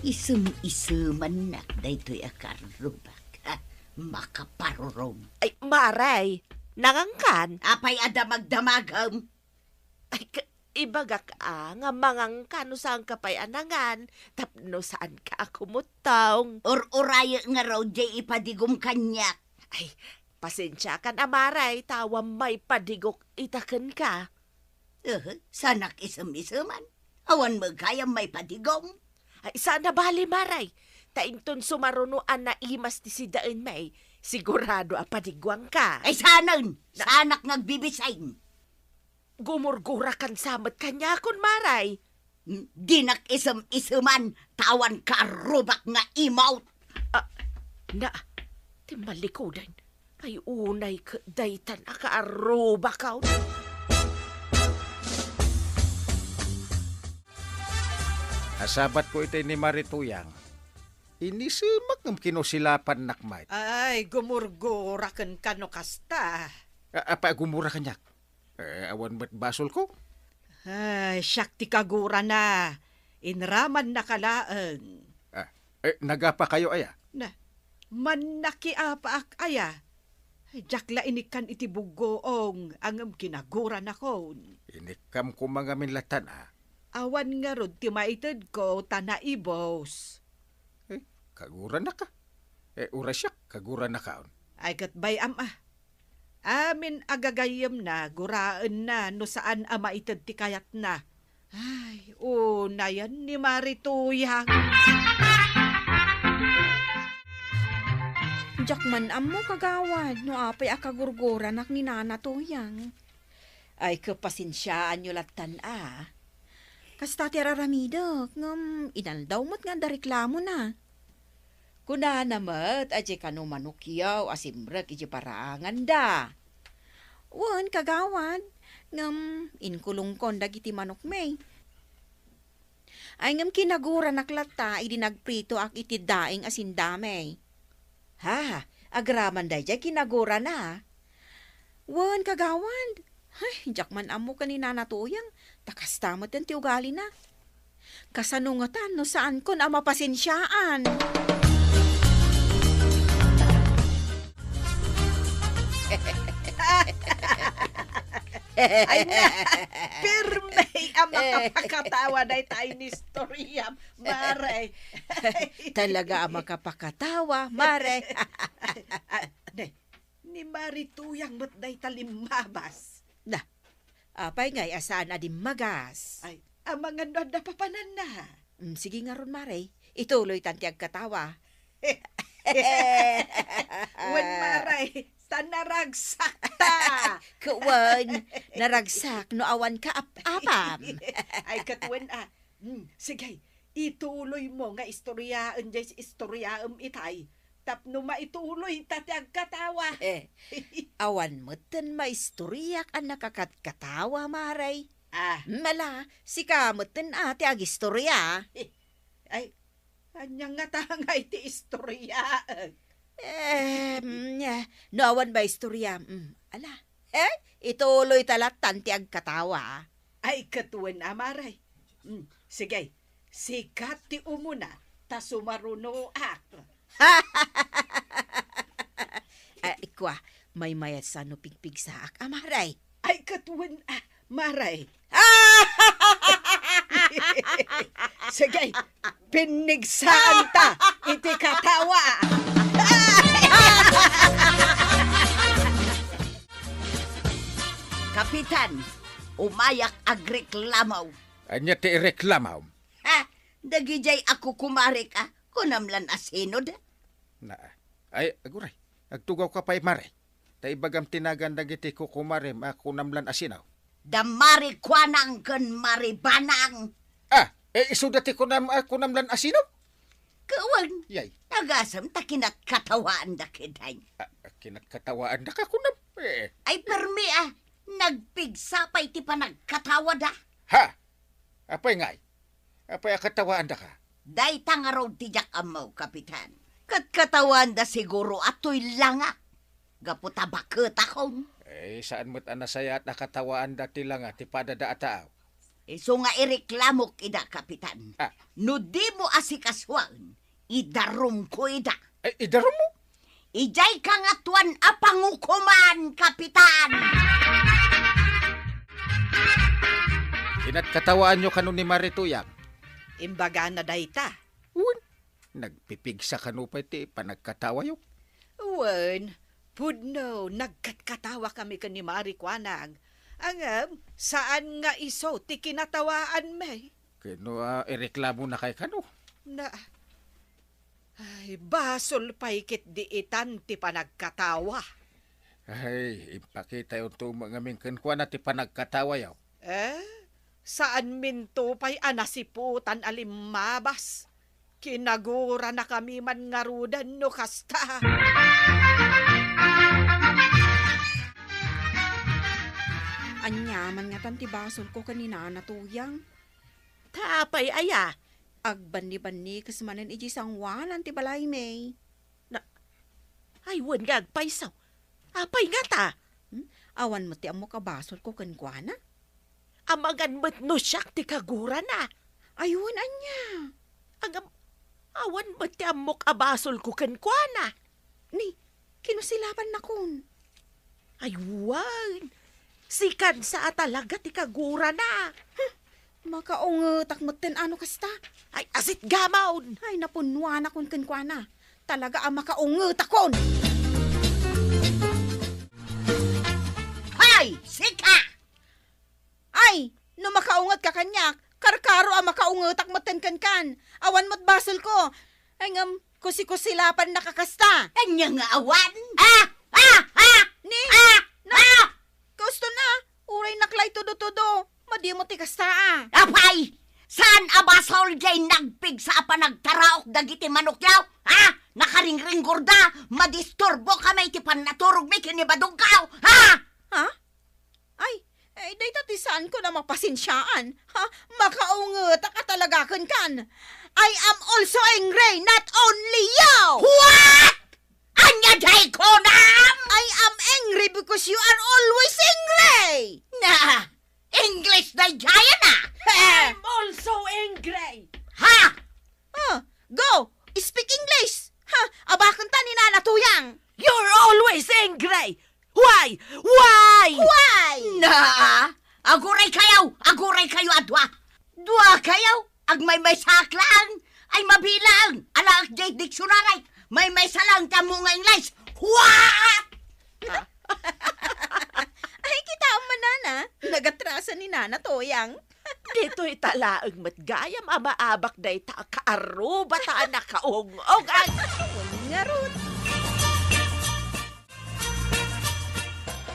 isem-isemannak daytoy a karrubak. Ha, makaparurom. Ay, Mari, nangankan? Apay a damagdamagem? Ay, ka-, ibagak a, nga manganka no saanka pay a nangan, tapno saanka a kumuttong. Ur-urayek ngarud jay ipadigom kaniak. Ay, pasensiakan a Mari, ta awan maipadigok ita kenka. Eh, saanak isem-iseman. Awan met gayam maipadigom. Ay, saan a bali, Mari. Ta inton sumaruno a naimas ti sidaenmi, sigurado a padiguanka. Ay, saanen? Na- Saanak nga agbibisin. Gumurgurakan sa met kaniakon, Mari. Hmm, dinak isem-iseman, ta awan kaarrubak nga imot. Ah, na, ti malikudan. Ay, unay ket daytan a kaarrubakon. Asabatko itay ni Mari Tuyang. Inisemak ngem kinusilapannak met. Ay, gumurgura kenka no kasta. A-, apay a gumura kaniak? Eh, awan met basolko? Ay, siak ti kagurana. Inramannaka laeng. Ah, eh, nagapakayo aya? Na, mannakiapaak aya? Ay, diak la inikkan iti buggoong, ngem kinaguranakon. Inikkam koma ngamin latan a. Awan ngarud ti maitedko ta naibos. kaguranak a. Eh, uray siak, kagurannakaon. Ay, ket bay-am a. Amin a gagayyemna, guraenna no saan a maited ti kayatna. Ay, unayen ni Mari Tuyang. Diak man ammo, kagawad, no apay a kagurguranak ni Nana Tuyang. Ay, kapasensiaanyo lattan a. Kasta ti ar-aramidek, ngem inaldaw met nga adda reklamona. Kunana met a diay kano manokyo a simrek idiay paraanganda. Wen, kagawad, ngem inkulongkon dagiti manokmi. Ay, ngem kinaguranak latta idi nagpritoak iti daing a sindami. Ha, agraman daydiay kinagurana. Wen, kagawad. Ay, diak man ammo ken ni Nana Tuyang, ta kasta met ti ugalina. Kasano ngatan no saankon a mapasensiaan? Ay na, pirmi a makapakatawa dayta a inistorya, Mare. Talaga a makapakatawa, Mare. Ah, ne, ni Mari Tuyang met dayta limmabas. Na, apay ngay a saan a dimmagas? Ay, amangan no adda papananna. Mm, sige ngarud, Mare. Ituloytan ti agkatawa. Wen, Mare, ta naragsakta. Ket wen, naragsak no awan ka ap-apam. Ay, ket wen, ah. Hmm, sige, ituloymo nga istoryaen diay istoryaem itay. Tapno maituloyta ti agkatawa. Eh, awan metten maistoryak a nakakatkatawa, Mare. Ah. Mala, sika metten a ti agistorya. Eh, ay, ania ngata ngay ti istoryaek? Em, no awan maistorya, mm, ala. Eh, ituloyta lattan ti agkatawa. Ay, ket wen a, Mare. Mm, sige, sika ti umuna, ta sumarunoak. Ay, kua, maymayatsa no pigpigsaak a, Mare. Ay, ket wen a, Mare. Sige, pinnigsaanta iti katawa. Kapitan, umayak agreklamo. Ania ti ireklamo? Ha? Dagidiay a kukumarek a, kunam lan a sino da? Na, ay, aguray, agtugawka pay, Mare. Ta ibagam ti nagan dagiti kukumarem a kunam lan a sino. Da Mari Kuanang ken Mari Banang. Ah, eh, isuda ti kunam, ah, kunam lan a sino? Kawan. Yay. Nagasam ta kinatkatawaanda ketdin. Ah, kinatkatawaandaka kunam? Eh. Ay, permi, ah. Nagpigsa pay ti panagkatawada. Ha? Apay ngay? Apay a katawaandaka? Dayta ngarud ti diak ammo, Kapitan. Ket katawaanda siguro a toy langa. Gapu ta baketakon. Eh, saan met a nasayaat a katawaanda ti langa ti padada a tao. Isu nga ireklamok ida, Kapitan. Ah. No dimo asikasuan, idarumko ida. Ay, idarummo? Idiay kangatoan a pangukoman, Kapitan! Kinatkatawaanyo kano ni Mari Tuyang? Imbagana dayta. Wen, nagpipigsa kano pay ti panagkatawayo? Wen, pudno, nagkatkatawa kami ken ni Mari Kuanang. Ngem, saan nga isu ti kinatawaanmi. Ket no, ah, ireklamona kay kano? Na, ay, basol pay ketdi itan ti panagkatawa. Ay, impakitayonto met ngamin kenkuana ti panagkatawayo. Eh, saanminto pay a nasiputan a limmabas. Kinaguranakami man ngaruden no kasta. Ania man ngatan ti basolko ken ni Nana Tuyang? Ta apay aya? Agbannibannikes manen idiay sangoanan ti balaymi. Na, ay, wen nga agpayso. Apay ngata? Hmm? Awan met ti ammok a basolko kenkuana? Amangan met no siak ti kagurana. Ay, wen, ania? Agam-, awan met ti ammok a basolko kenkuana. Ni, kinusila pannakon. Ay, wen. Sikan sa a talaga ti kagurana. Hmm. Makaungetak metten a no kasta. Ay, asit gamon! Ay, napunnuanakon kenkuana. Talaga a makaungetakon! Hay, sika! Ay, no makaungetka kaniak, karkaro a makaungetak metten kenkan. Awan met basolko. Ay, ngem, kusikusilapan nakakasta. Ania nga awan? Ah! Ah! Ah! Ni? Ah! Na? Ah! Kauston a, uray naklay tudo-tudo. Madi met ti kasta a. Apay! Saan a basol jay nagpigsa a panagtaraok dagiti manokyo? Ha? Nakaringringgur da, madisturbo kami iti pannaturogmi ken ni Badugkaw. Ha? Ha? Ay, eh, dayta ti saanko a mapasensiaan. Ha? Makaungetak a talaga kenkan. I am also angry, not only you! What? Ania jay kunam? I am angry because you are always angry! Na, English daydiay a! I'm also angry! Ha? Ah, go! Speak English! Ha? Abaken ta ni Nana Tuyang! You're always angry! Why? Why? Why? Na, aguray kayo! Aguray kayo a dua! Dua kayo! Agmaymaysaak laeng! Ay, mabilang! Alaek jay diksionari! Maymaysa laeng ti ammo nga English! What? Ah. Ay, kitaem man, Nana. Nagatrasan ni Nana Tuyang. Ditoy ta laeng met gayam a maabak dayta a kaarruba ta a nakaung-ung. Ay, ngarud.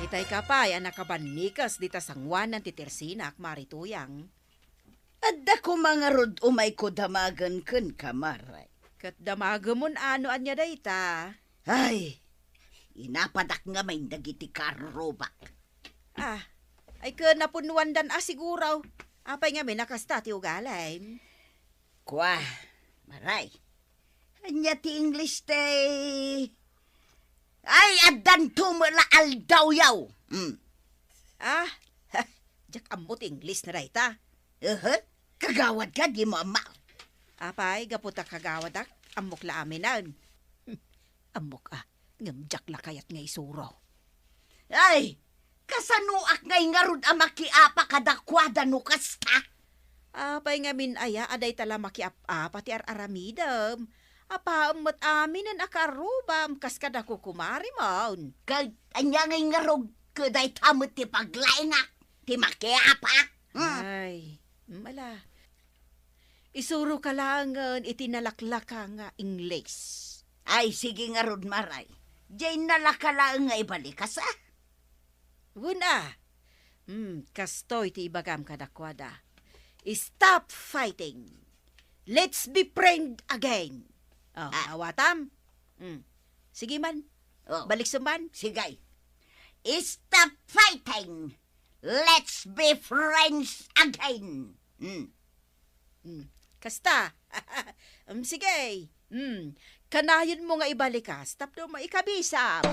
Itay ka pay a nakabannikes dita sangoanan ti tersinak, Mari Tuyang. Adda koma ngarud umayko damagen kenka, Mari. Ket damagemon a no ania dayta? Ay, inapadak ngamin dagiti kaarrubak. Ah, ay ket napunnuandan a siguro. Apay ngamin a kasta ti ugalim? Kua, Mari. Ania ti English ti? Ay, addanto met la aldawyo. Hmm. Ah, diak ammo ti English na dayta. Aha, kagawadka, dimo ammo. Apay, gapu ta kagawadak, ammok la aminen. Ammok a, ngem diak la kayat nga isuro. Ay, kasanoak ngay ngarud a makiapa kadakuada no kasta? Apay ngamin aya a dayta la makiap-apa ti ar-aramidem? Apaem met aminen a kaarrubam kas kada kukumarimon. Ket ania ngay ngarud ket dayta met ti paglaingak ti makiapa? Hmm? Ay, mala. Isuroka laengen iti nalaklaka nga English. Ay, sige ngarud, Mari. Diay nalaka laeng nga ibalikas, a? Wen a. Hmm, kastoy ti ibagam kadakuada. Stop fighting. Let's be friend again. Oh, ah. Awatam. Hmm. Sige man. Oh. Baliksem man. Sige. Stop fighting. Let's be friends again. Hmm. Hmm. Kasta. Hmm, sige. Hmm. Kanayon mo nga ibalikas tapno maikabisam.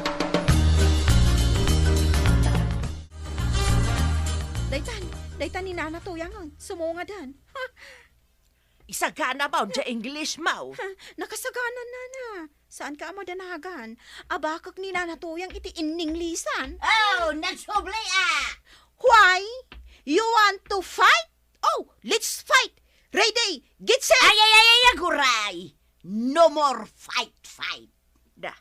Daytan, daytan ni Nana Tuyangon, sumungadan. Ha? Isagana mo, diay English mo. Ha? Nakasagana, Nana. Saanka a madanagan? Abakek ni Nana Tuyang iti inninglisan. Oh, nagsubli a! Why? You want to fight? Oh, let's fight! Ready, get set! Ay, ay, ay, ay, aguray! No more fight, fight. Da.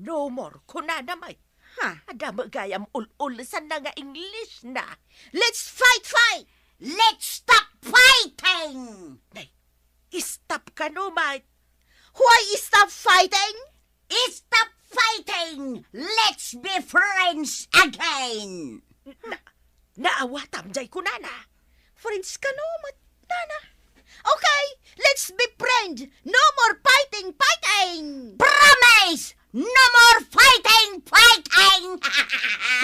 No more, kunana met. Ha? Adda met gayam ul-ulisanna nga English na. Let's fight, fight! Let's stop fighting! Nay, stop kano met. Why stop fighting? Stop fighting! Let's be friends again! Na, naawatam diay kunana. Friends kano met, Nana? Okay, let's be friend. No more fighting, fighting! Promise! No more fighting, fighting!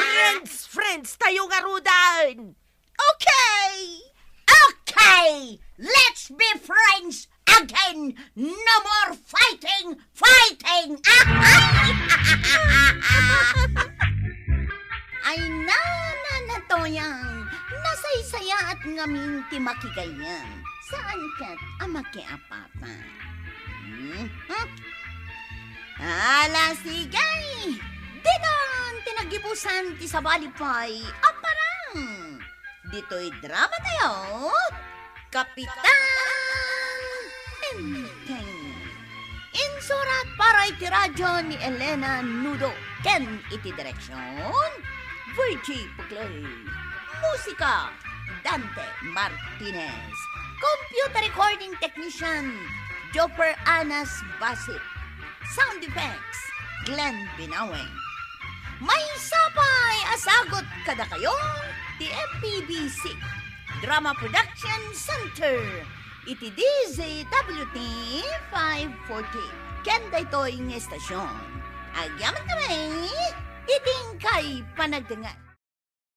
Friends, friends tayo ngaruden! Okay! Okay! Let's be friends again! No more fighting, fighting! Ay, Nana Tuyang, nasaysayaat ngamin ti makigayyem. Saan ket a makiapapa? Hmm? Ala, sige! Didin ti nagibusan ti sabali pay a parang! Ditoy drama tayo, Kapitan Enteng. Insurat para iti radyo ni Elena Nudo ken iti direksyon, Virgie Pucloy. Musika, Dante Martinez. Computer recording technician, Joper Anas Basit. Sound effects, Glenn Binaweng. Maysa pay a sagut kadakayo ti M P B C Drama Production Center iti D Z W T five forty. Ken daytoy nga estasyon, agyaman kami iti inkay panagdengngeg.